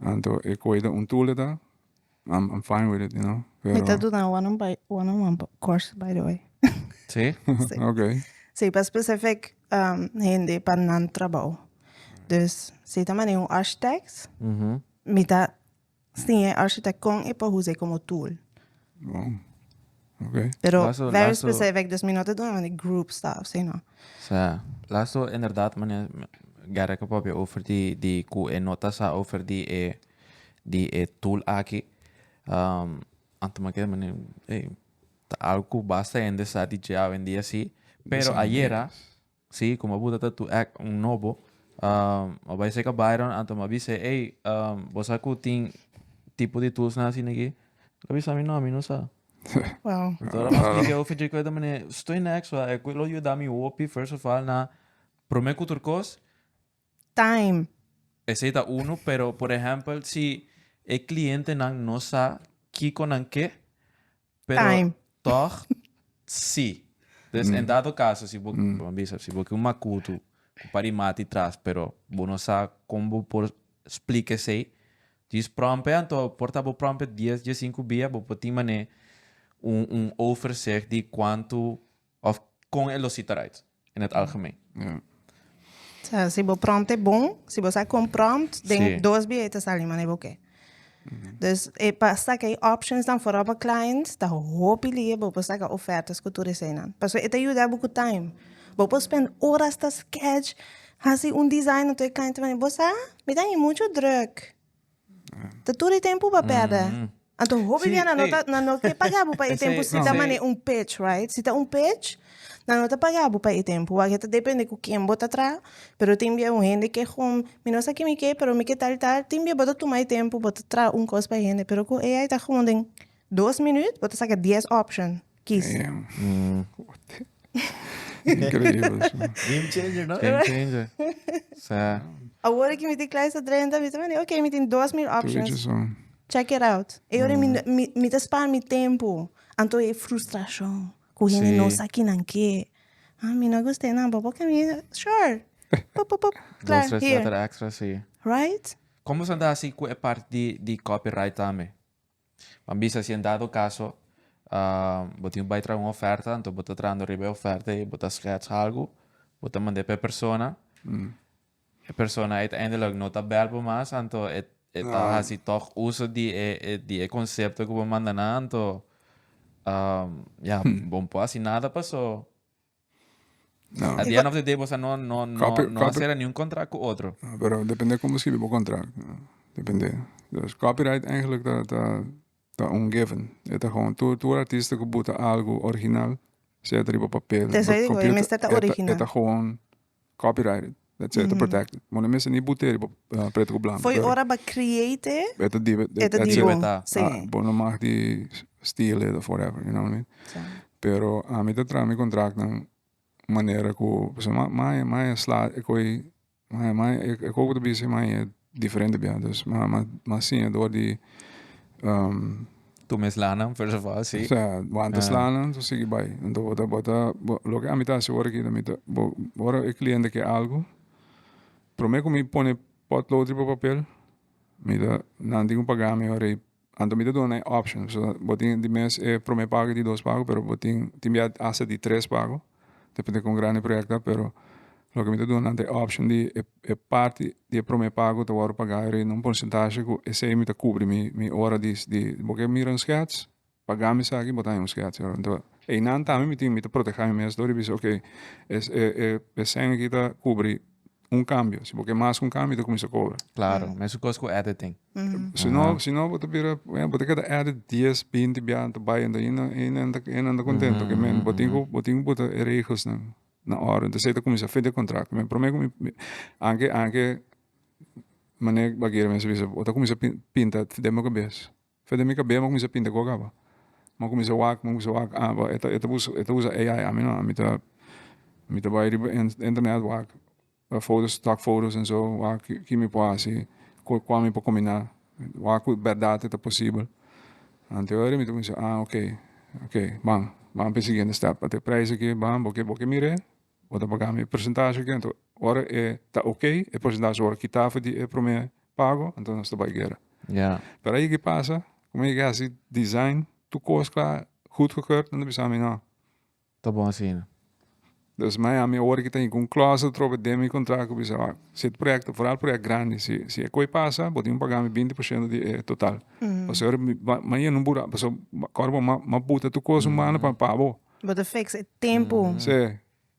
anto e koe ta un tool e ta I'm I'm fine with it you know Mi ta pero duna one on by one on one course by the way. Sí? Sí. okay Sí, pa specific hende pa nan trabou. Dus si ta manera un architect, mi ta siña e architect kon e por usa komo tool. Bon. Okay. Pero Lazo- very lazo- specific, dus mi no ta duna mane group stuff, si no. Sa, lazo inderdaad, meneer Garrick a papia over di, di ku e no ta sa over di e, di e tool aki. Um, anto mi a keda meneer, ey, ta algo ku basta hende sa di dje awendia si. Pero ayera, Sí, como a buta ta tu act un nobo, a bai seca Byron, anto m'a bis'é, ey, bo sa cu tin tipo di tools nan asina aki? El a bisa mi, no, mi no sa. Wow. Anto ora m'a splica e ofi dje cu e ta manera, estoy next, wa, e cu lo yuda mi hopi, first of all, na. Promé ku tur kos. Time. Esei ta unu, pero por ehèmpel si e klientenan no sa kiko nan ke, pero Time. tòg si. Dus en dado kaso si bo, bo a bisa, si bo ke un makutu ku par di mati tras, pero bo no sa kon bo por splika esei, djis pròmpe anto por ta bo pròmpe dies, diesinku bia bo por tin manera un un overzicht di kuantu Of kon e lo sita eruit in het algemeen. Ja. Sa, si bo prompt e bon, si bo sa kon prompt, den Sí. dos bia e ta sali manera bo ke. Dus e pa saka e options dan vooral pa clients ta hopi lie bo por saka ofertas ku tur eseinan. Pasobra e ta yuda bo ku time. Bo por spend horas ta sketch, hasi un design anto e client ta manda, bo sa, mi ta haña mucho druk. Ta tur e tempu bo a perde. Anto hopi Sí, bia nan no ey. ta, nan no ke paga bo pa e tempu si ta Esei- mane un pitch, right? Si ta un pitch, nan no ta paga bo pa e tempu. Wak ta depende ku ken bo ta traha, pero tin bia un hende ke gewoon, mi no sa ke mi ke, pero mi ke tal tal. Tin bia bo ta tuma e tempu, bo ta traha un kos pa e hende, pero ku AI ta gewoon den dos minuut bo ta saka dies option. Kies. Damn. Increíble. eso. Game changer, no? Game changer. Sa. Awor ki mi tin klaar sa drenta, mi ta mane, ok, mi tin 2000 Tu weet options. je zo. Check it out. E ora mi, mi, mi ta spaar mi tempo. Anto e frustracion. Ku hende Sí. no sa kinan ke. Ah, mi no gusta nan, bo por mi, sure. Pop, pop, pop. Dos, Klaar, tres here. letter extra, sí. Right? Como se anda así ku e part di, di copyright tambe? Ban bisa si en dado caso bo tin bai traha un oferta, anto bo ta trahando riba e oferta y bo ta schets algo, bo ta mand'é pa e persona, e persona uiteindelijk no ta bel bo mas, anto e e ta hasi tog uso di e e di e concepto cu bo manda nan, anto ya bo no por hasi nada paso No. at the end of the day bo sa no no no Copy- no a copy- cera niun contract cu otro. No, pero depende como escribi bo contract. No. Depende. Dus copyright eigenlijk ta, ta, ta un given. E ta gewoon, tur, tur artista ku buta algo original, sea ta riba papel, Te riba esei digo, e computer, mester ta e ta, e original. ta gewoon copyrighted. That's it, e ta protected. Bo no mester ni but'é riba uh, preto ku blanco. Foi pero ora ba create, E ta di, e ta that's di it. bo. Ta. Sí. Ah, bo no mag di steal it of whatever, you know what I mean? Sí. Pero ami ta traha mi contractnan manera ku pasobra ma ma ma e sla e koi ma ma e e koi ku ta bisa ma e diferente bia dus ma ma ma siña dor di Tu mes slanan first of all si. Osea wanta slanan so sigui bai anto bo ta bo ta bo loke ami ta hasi ora aki mi ta bo ora e cliente ke algo prome ku mi pone potlood riba papel mi ta nan tin ku paga mi ora ei Anto mi ta duna nan e option. So bo tin di mes e prome pago y di dos pago, pero bo tin tin bia hasta di tres pago, depende con grandi e proyecto ta, pero loke mi ta duna nan ta e option di e e parti di e prome pago ta wòrdu pagá riba un porcentahe ku esei mi ta kubri mi mi ora di di bo ke mira un skets, paga mi esaki bo ta haña un skets. Anto einan tambe mi tin mi ta protegá mi mes dor di bisa oke e e e sèn aki ta kubri un cambio. Si bo ke mas ku un cambio, ta kuminsá kobra. Claro, mesun kos ku editing. Si no, si no bo ta bira, bo ta keda edit dies, binti bia, ta bai, anto ainda, ainda, ainda no ta kontento. Ke men, bo tin ku, bo tin ku buta e regelsnan na orde. Entonces ei ta kuminsá fin di e kontrakt. Men promé ku mi, mi, anke, anke manera Bagheera mes a bisa, bo ta kuminsá pinta den bo kabes. Fe den mi kabes mi a kuminsá pinta kua kaba. Mi a kuminsá wak, mi a kuminsá wak, ah bo e ta e ta usa e ta usa AI, ami no, ami ta mi ta bai riba internet wak foto's, stock foto's en so, wak ki mi por hasi, ku kua mi por kombiná, wak ku bèrdat e ta posibel. Anto e ora mi ta kuminsá, ah ok, ok, ban, ban pa e siguiente step. Anto e prijs aki, ban, bo ke bo ke mir'é, bo ta paga mi e porcentahe aki, anto ora e ta ok, e porcentahe ora kita for di e prome pago, anto nos ta bai guera. Ja. Pero ahí ke pasa, como e hasi design, tur kos kla, goedgekeurd, nan ta bisa mi no. Ta bon asina. Dus mi ami awor ki ta hinka un clause atrobe den mi contract ku bisa, wak, si e proyecto, vooral proyect grandi, si si e koi pasa, bo tin ku paga mi 20% di e total. Pasobra mi mi a yena un bura, pasobra kòrda bo m'a buta tur kos un banda pa pa bo. Bo ta fix e tempu. Sí.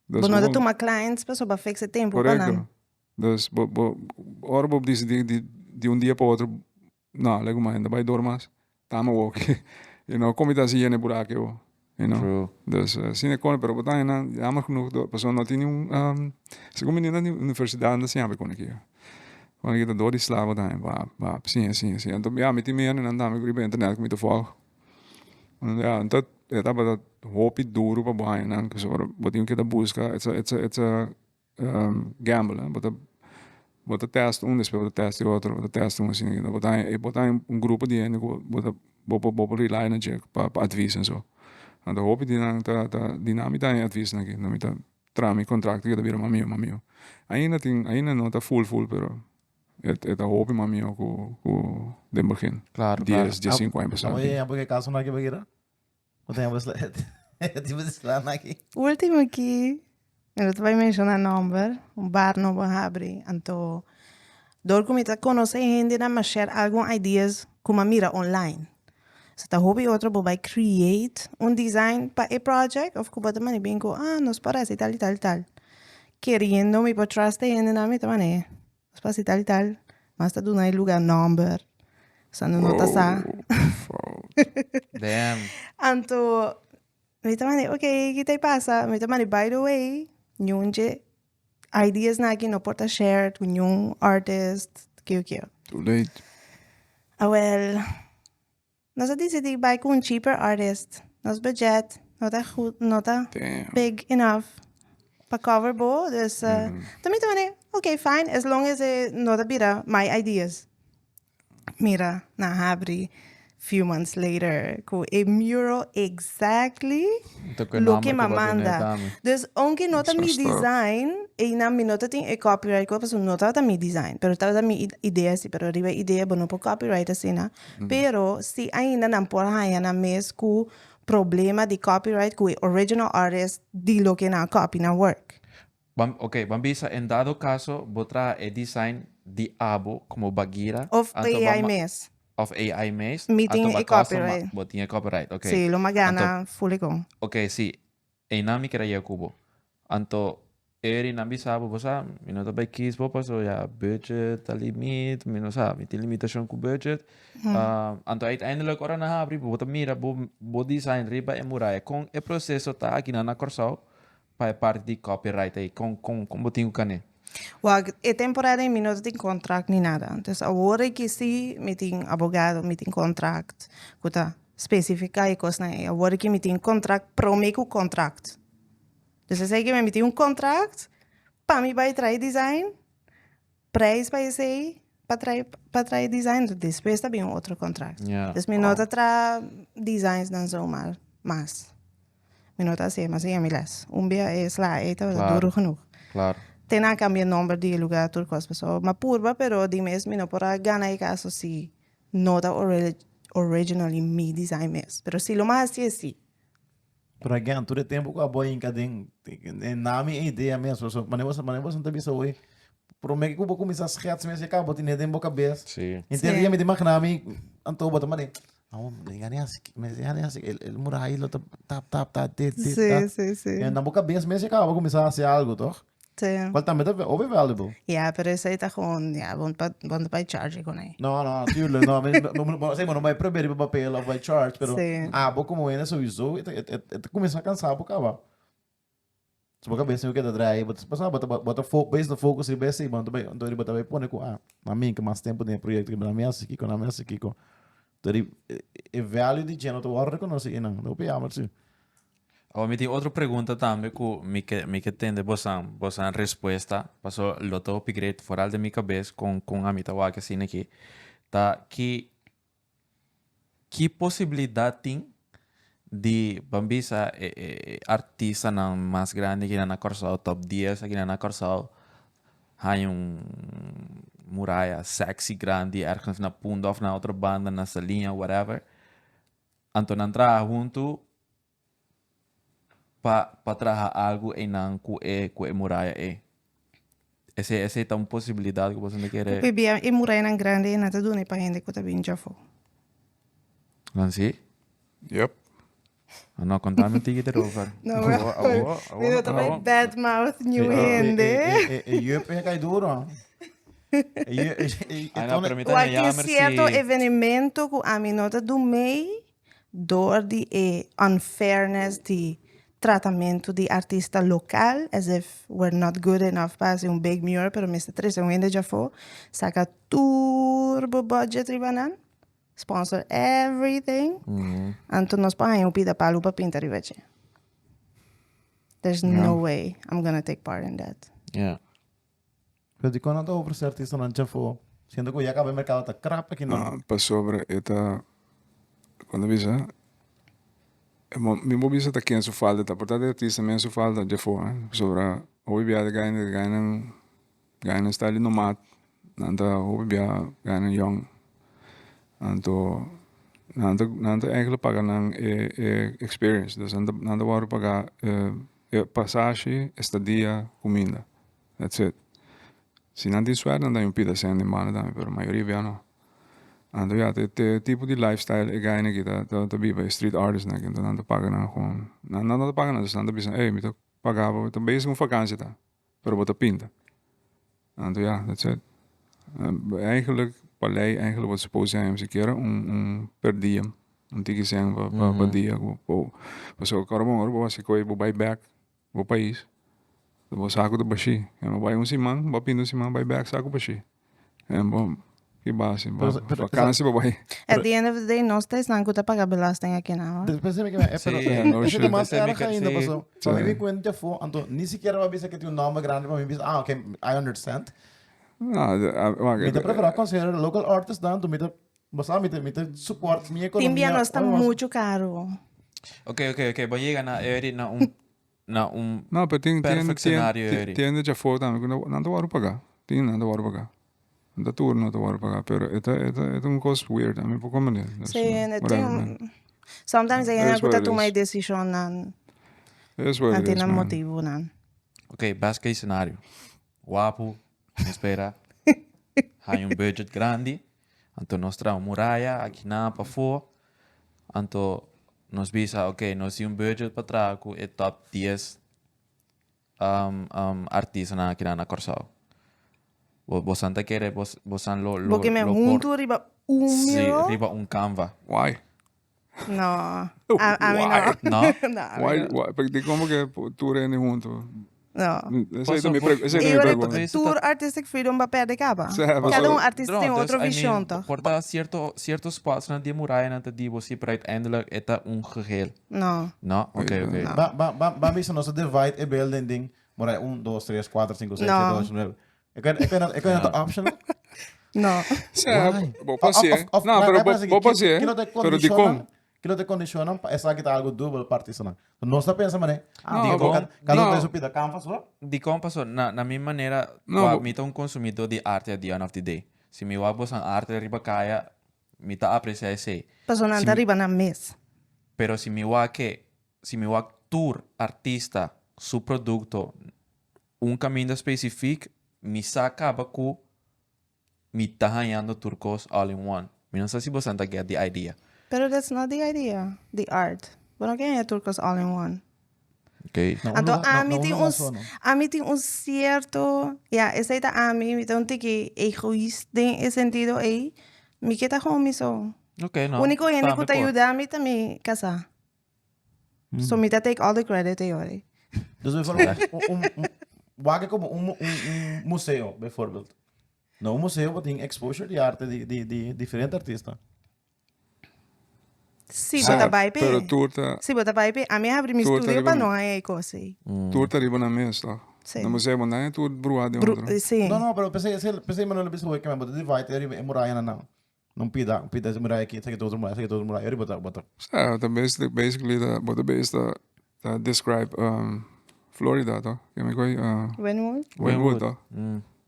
Bo no ta tuma clients pasobra bo fix e tempu pa nan. Correcto. Dus bo bo ora bo disidí di di un dia pa otro no legu mas hende bai dor mas tama woki you know komo ta hasi yena e buraki awo you know. True. Dus asina e kone pero bo ta haña jammer genoeg dor pasobra no tin niun segun mi na universidat no ta siña bo e kone aki kone aki ta dor di sla bo ta haña bap bap siña siña siña anto ya mi tin mi hendenan tambe riba internet ku mi ta volg ya anto e tabata hopi duru pa bo haña nan pasobra bo tin ku keda buska it's a it's a it's a. gamble, bo ta bo ta test un despues bo ta test e otro, bo ta test un asina bo ta haña bo ta haña un grupo di hende ku bo ta bo por bo por rely na dje pa pa advies en so. Anto hopi di nan ta ta di nan mi ta haña adviesnan aki, nan mi ta traha mi contracto ke ta bira mas mihó mas mihó. Ainda tin ainda no ta full full pero e ta hopi mas mihó ku ku den begin. Claro, claro. Dies, diesinku aña pasá. Abo ya porque caso na ki bagira? Bo ta yama tipo di sla na aki? Ultimo aki, mi no ta bai menciona nomber, un bar nobo a habri, anto door cu mi ta conoce hendenan mi a share algun ideas cu mi a mira online. So ta hopi otro bo bai create un design pa e project of cu bo ta manda bin cu ah nos por haci tal y tal y tal. Keriendo mi por trust e hendenan mi ta manda nos por haci tal y tal, mas ta duna e lugar nomber, so no no ta sa. Damn. Anto mi ta manda ok ki ta pasa? Mi ta manda by the way niun dje ideas nan aki no por ta shared cu niun artist kiu kiu. Too late. Awel. Nos a disidí bai ku un cheaper artist. Nos budget no ta goed, no ta big enough pa cover bo. Dus ta mi ta mane, ok fine, as long as e no ta bira my ideas. Mira, nan habri few months later ku e mural exactly loke mi a manda. Dus ounke no ta mi design, einan mi no ta tin e copyright ku pasobra no tabata mi design, pero tabata mi idea si, pero riba e idea bo no por copyright asina. Pero si ainda nan por haña nan mes ku problema di copyright ku e original artist di loke nan a copy nan work. Ban, ok, ban bisa en dado caso bo traha e design di abo como Bagheera. Of anto ban AI ma- mes. Of AI mes. Mi tin anto ba e custom ma- copyright. Bo tin e copyright, ok. Sí, lo mi a gana Anto, fulicon. ok, sí. Einan mi kere yega ku bo. Anto eri nan bisa bo, bo sa, mi no ta bai kies bo pasobra ya budget ta limit, mi no sa, mi tin limitashon ku budget. Anto uiteindelijk ora nan habri bo ta mira bo bo design riba e muraya. Kon e proseso ta akinan na Kòrsou pa e parti di copyright ei? Kon kon kon bo tin ku kane? Wak, e temporada ei mi no ta tin contract ni nada. Dus awor aki si mi tin abogado, mi tin contract ku ta Specifica e cosnan ey. Awor ki mi tin contract prome cu contract. Dus esey ki mi tin un contract pa mi bay trae design, prijs pa esey pa trae pa trae design, despues ta bin un otro contract. Ja. Dus mi no ta traha designs nan zomaar mas. Mi no ta hacié mas siña mi les. Un bia e sla ey tabata Claro. duro genoeg. Claro. Te nan a cambia nomber di e lugar tur cos pasobra mi a purba pero di mes mi no por a gana e caso si No ta originally mi design mes, pero si lo mas haci si. Pero again, tur e tempo cu abo hinca den, na mi idea mes, so, mane bo, mane bo ta bisa hoy, prome cu bo cuminsa schets mes, e caba bo tene den bo cabes. Sí. Enter Sí. dia mi ta imagina mi, anto bo ta mane, oh, mi gana haci, mi gana haci, el, el muralla lo ta tap, tap, tap, dit, dit, Sí, dat. sí, sí. En na bo cabes mes e caba bo cuminsa haci algo, toch? Sí. Cual tambe ta hopi valuable. Ja, pero esey ta gewoon, ja, bo pa, bo no ta bay charge con ey. No, no, tuurlijk. No, mi, mi, mi, sí, bo no bay probeer riba papel of bay charge, pero Sí. abo como hende sowieso, e ta, e, e, ta cuminsa cansa bo caba. So bo cabeza no keda draai, bo ta pasa, bo ta, bo ta fo, base na focus riba esey, bo no ta bay, anto riba ta bay pone cu, ah, na mi ke mas tempo den e proyecto, na mi haci kiko, na mi haci kiko. Entonces, e, e value di dje no ta worde reconoci einan. Hopi jammer si. Awor mi tin otro pregunta tambe ku mi ke mi ke tende bosan bosan respuesta paso lo ta hopi great foral den mi kabes kon kon ami ta wak asina aki ta ki ki posibilidat tin di ban bisa e e e artistanan mas grandi kinan na Kòrsou top dies akinan na Kòrsou haña un muraya sexy grandi ergens na Punda òf na otro banda na Saliña whatever Anto nan traha huntu pa pa traha algu einan ku e ku e muraya ei. Esei esei ta un posibilidat ku boso ta kere. Pabia e murayanan grandi ei nan ta duna pa hende ku ta bin djafó. Nan si? Yep. No, konta mi un tiki erover. No, mi no ta bai bad mouth niun hende. E e yup e kai duro. E yu e e Ay, no, pero mi ta Wak haña tin jammer cierto si. evenemento cu ami no ta do mee door di e unfairness di tratamento di artista local, as if we're not good enough pa haci un big mural, pero mester trece un hende djafo, saca tur bo budget riba nan, sponsor everything, anto nos por haña un pida palu pa pinta riba dje. There's no way I'm gonna take part in that. Ja. Pero dikon nan ta ofresé artistanan djafó, siendo ku ya kaba e merkado ta krap aki nan? No, pasobra e ta, kon ta bisa, mi por bisa ta ken su falta ta, por ta di artista mes su falta djafó, pasobra hopi bia ta gana gananan gananan sta di nomad, nan ta hopi bia gananan yòn, anto nan ta nan ta eigenlijk paga nan e e experience, dus nan ta nan ta wòrdu paga e pasashi, estadia, kuminda. That's it. Si nan tin suerte nan ta un pida sende en banda tambe, pero mayoria bia no. Anto ya, te te tipo di lifestyle e guynan aki ta ta ta biba, e street artistnan aki, anto nan ta paga nan gewoon, nan nan no ta paga nan, dus nan ta bisa, ey mi ta paga bo, ta bezig un vakantie ta, pero bo ta pinta. Anto ya, that's it. Eigenlijk, pa ley eigenlijk bo ta suppose haña sikiera un un per diem, un tiki sèn pa pa pa dia ku bo, pasobra ora bo ora bo hasi koe bo bai bek Bo pais, bo saku ta bashí. En bo bai un siman, bo a pinta un siman, bai bek saku bashí. En bo ki base, bo vakansi bo bai. At the end of the day, nos ta esnan ku ta paga belasting aki nan, hoor. Despues mi ke Sí, pero no ese ta shit. mas Ese mi erg ke- ainda sí. paso. Pa mi mi kuenta afó, anto ni sikiera bo a bisa ke tin un nòmber grandi pa mi bisa, ah ok, I understand. No, wak, Mi ta preferá considera local artist dan, anto mi ta, bo sa, mi ta mi ta support mi Tin ekonomia. bia nos ta Ora mas- muchu karu. Ok, ok, ok. Bo yega na Eri na un na un No, pero tin tin perfect tin scenario tin Eri. tin hende djafó tambe ku no nan ta wòrdu pagá. Tin nan ta wòrdu pagá. No ta tur no ta wòrdu pagá, pero e ta e ta e ta un kos weird. Ami por komprendé. Dus, Sí, en e whatever, man. tin sometimes e It hende is ku what ta it tuma e is. desishonnan It is what nan it tin is, nan man. motibunan. Ok, best case scenario. Wapu, mi spera haña un budget grandi, anto nos traha un muraya akinan pafó, anto nos bisa ok nos tin un budget pa traha ku e top dies artistanan akinan na Kòrsou. Bo bosan ta kere bos bosan lo lo Bo ke men lo por huntu riba un sí mural? riba un canva. Why? No, a a mi no. Why? No? No, a mi Why no. why pa di como ke tur hende huntu? No. Esei ta Paso mi bo pre esei ta I mi ora pregunta. Eso tur ta artistic freedom ba perde caba. Sa Cada paso un artista No, tin dus otro I mean vision toch? por ta cierto cierto spots nan di e murayanan ta di bo si pero uiteindelijk e ta un geheel. No. No? Ok, ok. No. Ba ba ba ba bisa nos a divide e building den muraya un, dos, tres, kuater, sinku, seis, No. siete, ocho, nuebe. E kan e kan e kan ta optional? No. Sa Why? bo Of por of hacié. of No, na pero na bo parece bo por ki hacié, ki no te pero dikon? condicionan ki no te condicionan pa esaki ta algo dubbel pa artistanan. Nos ta pensa manera, ah, No, bo bo cada cada un no. ta su pida canvas so. Dikon paso na na mi manera No, kua bo mi ta un consumidor di arte at the end of the day. Si mi wak bosan arte riba kaya mi ta aprecia esey. Paso nan Si ta mi riba nan mes. pero si mi wak ke si mi wak tur artista su producto un kaminda specifiek mi sa kaba ku mi ta hañando tur kos all in one. Mi no sa si bosan ta get the idea. Pero that's not the idea, the art. Bo no ke haña tur kos all in one. Okay. Na un Anto lugar, na, ami na un tin lugar un, so, no. ami tin un cierto, ya, esei ta ami, mi ta un tiki egoïst den e sentido ei. Mi ke ta gewoon mi so. Okay, no. Único hende ku Tambe ta por. yuda mi ta mi kasá. So mi ta take all the credit ei ora. Dus bijvoorbeeld, un, un, un, wak como un, un, un museo, bijvoorbeeld. Na un museo bo tin exposure di arte di, di, di diferente artista. Si bo ta bai pe. Pero tur ta... Si bo ta bai pe. Ami a habri mi Tur ta studio riba pa no haña e kos ei. Tur ta riba nan mes, toch? Si. Na museo bo no haña tur bruha den Bru, otro. si. No, no, pero p'esei, p'esei Manuel a bisa hoy ke men bo ta divide e riba e muraya nan. Un pida, un pida muraya aki, esaki ta otro muraya, esaki ta otro muraya, ori bo ta, bo ta. Sa, ta basically, basically ta, bo ta base ta, ta describe um, Florida, toch? Ke mi koi, uh, Wynwood? Wynwood, toch?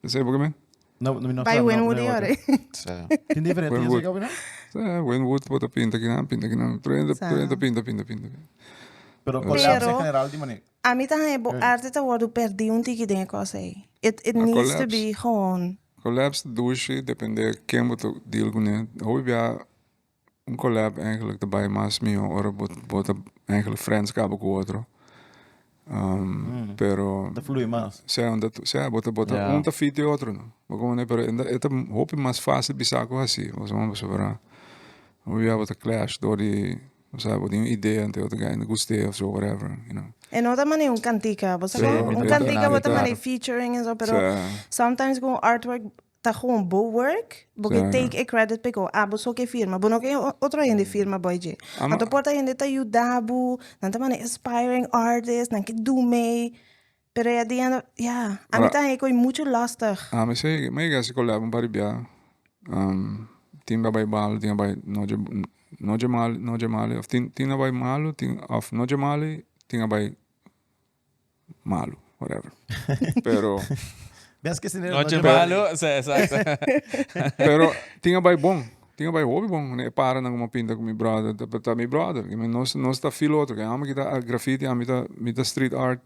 Esei bo ke men? No, no, mi no Bai sa, no, Wynwood no, i no, ori. Sa. Tin diferente, Wynwood. esei ke opina? Sa, Wynwood bo ta pinta kinan, pinta kinan. Tur hende, Sa. tur hende ta pinta, pinta, pinta. Pero collapse Pero- en general di manera. Ami ta haña bo arte ta wordu perdí un tiki den e kos ei. It, it A needs to collapse. be gewoon. Collabs ta dushi depende ken bo ta deal kuné. Hopi bia un collab eigenlijk ta bai mas mihó ora bo bo ta eigenlijk friends kaba ku otro. Pero Ta flui mas. sea un ta sea bo ta bo ta Ja. un ta fit e otro no. Bo komprende? Pero e ta hopi mas fásil bisa ku hasi. Pasobra hopi bia bo ta clash dor di Osea, bo tin un idea anto e otro guy no gust'é of so, whatever, you know. E no ta manera un cantica, bo sa Sí, con? mi Un ta- cantica bo ta ta- manera featuring en so, pero Sa. sometimes con artwork ta gewoon bo work, bo ke Sa. take e credit p'e ko, ah, bo so ke firma, bo no ke otro hende firma boy dje. Ama- Anto por ta hende ta yuda bo, nan ta manera aspiring artist, nan ke do mee. Pero at the end of, ja, ami ta haña koe mucho lastig. Ami si, mi a hasi collab un par di bia. Tin a bai balu, tin a bai noche, noche mali, noche mali, of tin, tin a bai malu, tin, of noche mali, tin a bai malu, whatever. Pero. Bes ke si Noche malu, sí, exacto. Pero tin a bai bon, tin a bai hopi bon. E paranan ku mi a pinta ku mi brother, ta, ta mi brother. I men nos, nos ta feel otro. Ke ami ki ta graffiti, ami ta, mi ta street art,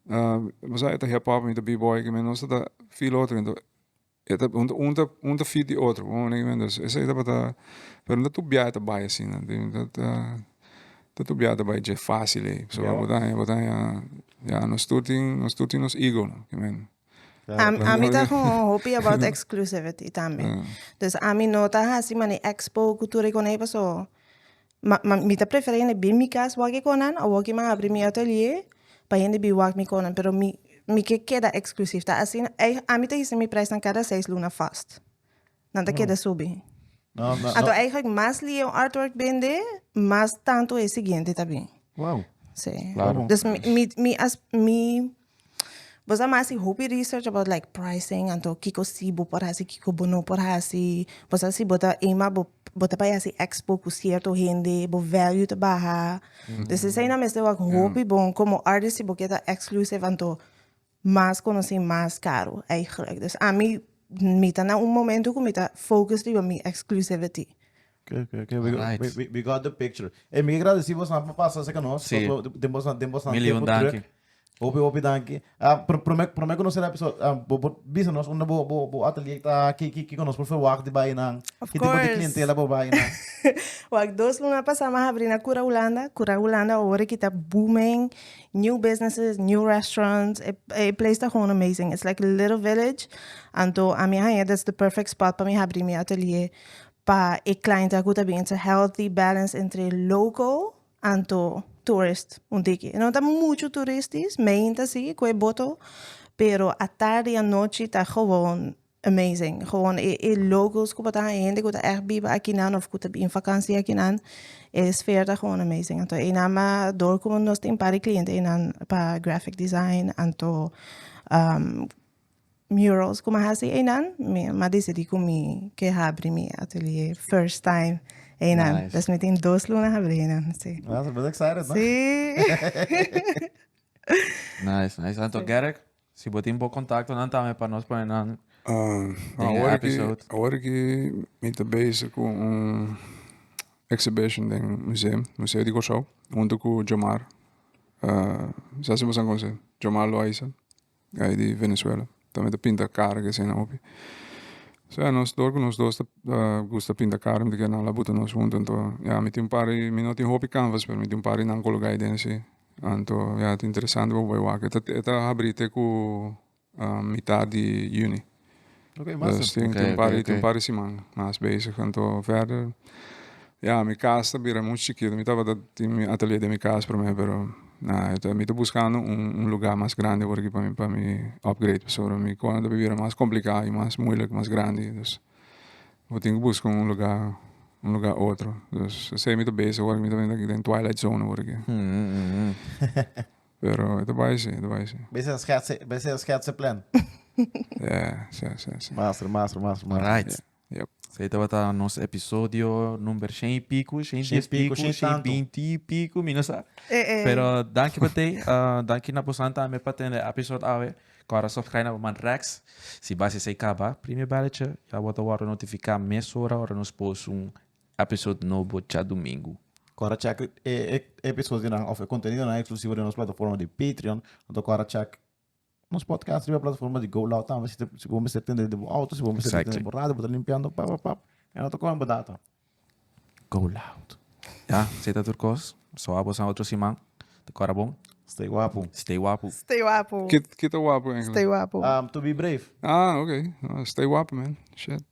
bo sa e ta hip hop, mi ta b-boy. Ke men nos ta ta feel otro. Ento e ta un ta un ta un ta fit di otro. Bo mane kimen? Dus esei tabata, pero no ta tur biaha ta bai asina. Ta ta ta tur biaha ta bai dje fácil ei. Pasobra bo ta haña, bo ta haña, ya nos tur tin, nos tur tin nos ego, no. Ke men. Ami ta gewoon hopi about exclusivity tambe. Dus ami no ta hasi mane expo ku tur e konei paso ma ma mi ta prefera hende bin mi kas wak e konan awor ki mi a habri mi atelier pa hende bin wak mi konan pero mi mi ke keda exclusive ta asina ami ta hisa mi prijsnan kada seis luna vast nan ta keda subi. Anto eigenlijk mas lie un artwork bende mas tantu e siguiente ta bin. Wow. Sí. Claro. Dus mi, mi, mi, as, mi, bo sa mas hopi research about like pricing, anto kiko si bo por hasi, kiko bo no por hasi. Bo sa si bo ta ema, bo, bo ta bai hasi expo ku cierto hende, bo value ta baha. Dus esei nan mester wak hopi bon como artist si bo ke ta exclusive anto mas conoci mas caro eigenlijk. Dus ami mi ta na un momento cu mi ta focus riba mi exclusivity. Okay, okay, okay. We, got, we, we, we got the picture. Hey, mi agradeci bos pa pasa cerca nos. Sí. Den bos den bos Mil y un danki. Hopi, hopi danki. Uh, pro, prome, prome conocer episode, uh, bo, bo, bisa nos unda bo, bo, bo atelier ta, ki, ki, ki nos por verwacht di bai nan. Of Ki tipo di course. clientela bo bai nan. Wak dos luna pasa mi a habri na Cura Hulanda. Cura Hulanda awor ki ta booming. New businesses, new restaurants, e e place ta gewoon amazing. It's like a little village. Anto ami a haña that's the perfect spot pa mi habri mi atelier pa e clientel ku ta bin. It's a healthy balance entre local anto tourist un tiki. E no ta muchu touristisch, meinta si ku e boto, pero atardi i anochi ta gewoon Amazing. Gewoon e e locals ku bo ta haña, hende ku ta ègt biba akinan òf ku ta bin vakansia akinan, e sfeer ta gewoon amazing. Anto einan ma dor ku nos tin par di kliente einan pa graphic design, anto murals ku mi a hasi einan, mi a disidí ku mi ke habri mi atelier first time einan. Nice. Dus mi tin dos luna habri einan, si. Ah, so bes excited, no? Si. Nice, nice. Anto Gerrit, Si bo tin bo contactonan tambe pa nos pone nan den e Awor ki, episode. awor ki mi ta bezig ku un exhibition den museum, Museo di Kòrsou, huntu ku Jomar. Sa si boso a konosé, Jomar Loaiza, gai di Venezuela. Tambe ta pinta kara ke esei nan hopi. So ya nos dor ku nos dos ta gusta pinta kara mi ta kere nan la buta nos huntu, anto ya mi tin un par di, mi no tin hopi canvas pero mi tin un par di nan kologa ei den si. Anto ya ta interesante pa bo bai wak. E ta e ta habri te ku mitad di juni. Ok, massa. Dus tin Ok, tin un par ok, di tin un ok. par di siman mas bezig. Anto verder ya mi kas ta bira muchu chikitu. Mi tabata tin mi atelier den mi kas prome pero na e ta mi ta buskando un un luga mas grandi awor aki pa mi pa mi upgrade pasobra mi kos ta bira mas kompliká i mas moeilijk mas grandi. Dus Bo tin ku buska un luga, un luga otro. Dus esei mi ta bezig awor, mi ta bini aki den twilight zone awor aki. Pero e ta bai si, e ta bai si. Bezig a schetsen, bezig a schetsen plan. Yeah, si, si, si. Master, master, master, master. Alright. Yep. Esei tabata nos episodio number shen i piku, shen Shen dies piku, piku, shen shen tantu. binti i piku, mi no sa. Eh, eh. Pero danki pa tei, danki na bosan tambe pa tende e episode awe. Kòrda subscribe na bo man Rex. Si bas esei kaba, primi e belletje, ya bo ta wòrdu notifiká mesora ora nos post un episode nobo djadumingu. Kòrda check e e episodionan òf e kontenidonan eksklusivo den nos plataforma di Patreon. Anto kòrda check nos podcast riba plataforma di Go Loud tambe si si bo mester tende den bo outo, si bo mester tende den bo radio, bo ta limpiando pap pap pap e no ta kome bo data. Go Loud. Ya, esei ta tur kos. So abo sa otro siman. Ta kòrda bon. Stay wapu. Stay wapu. Stay wapu. Ki ki ta wapu eigenlijk? Stay wapu. Um, to be brave. Ah, oké. Stay wapu, man. Shit.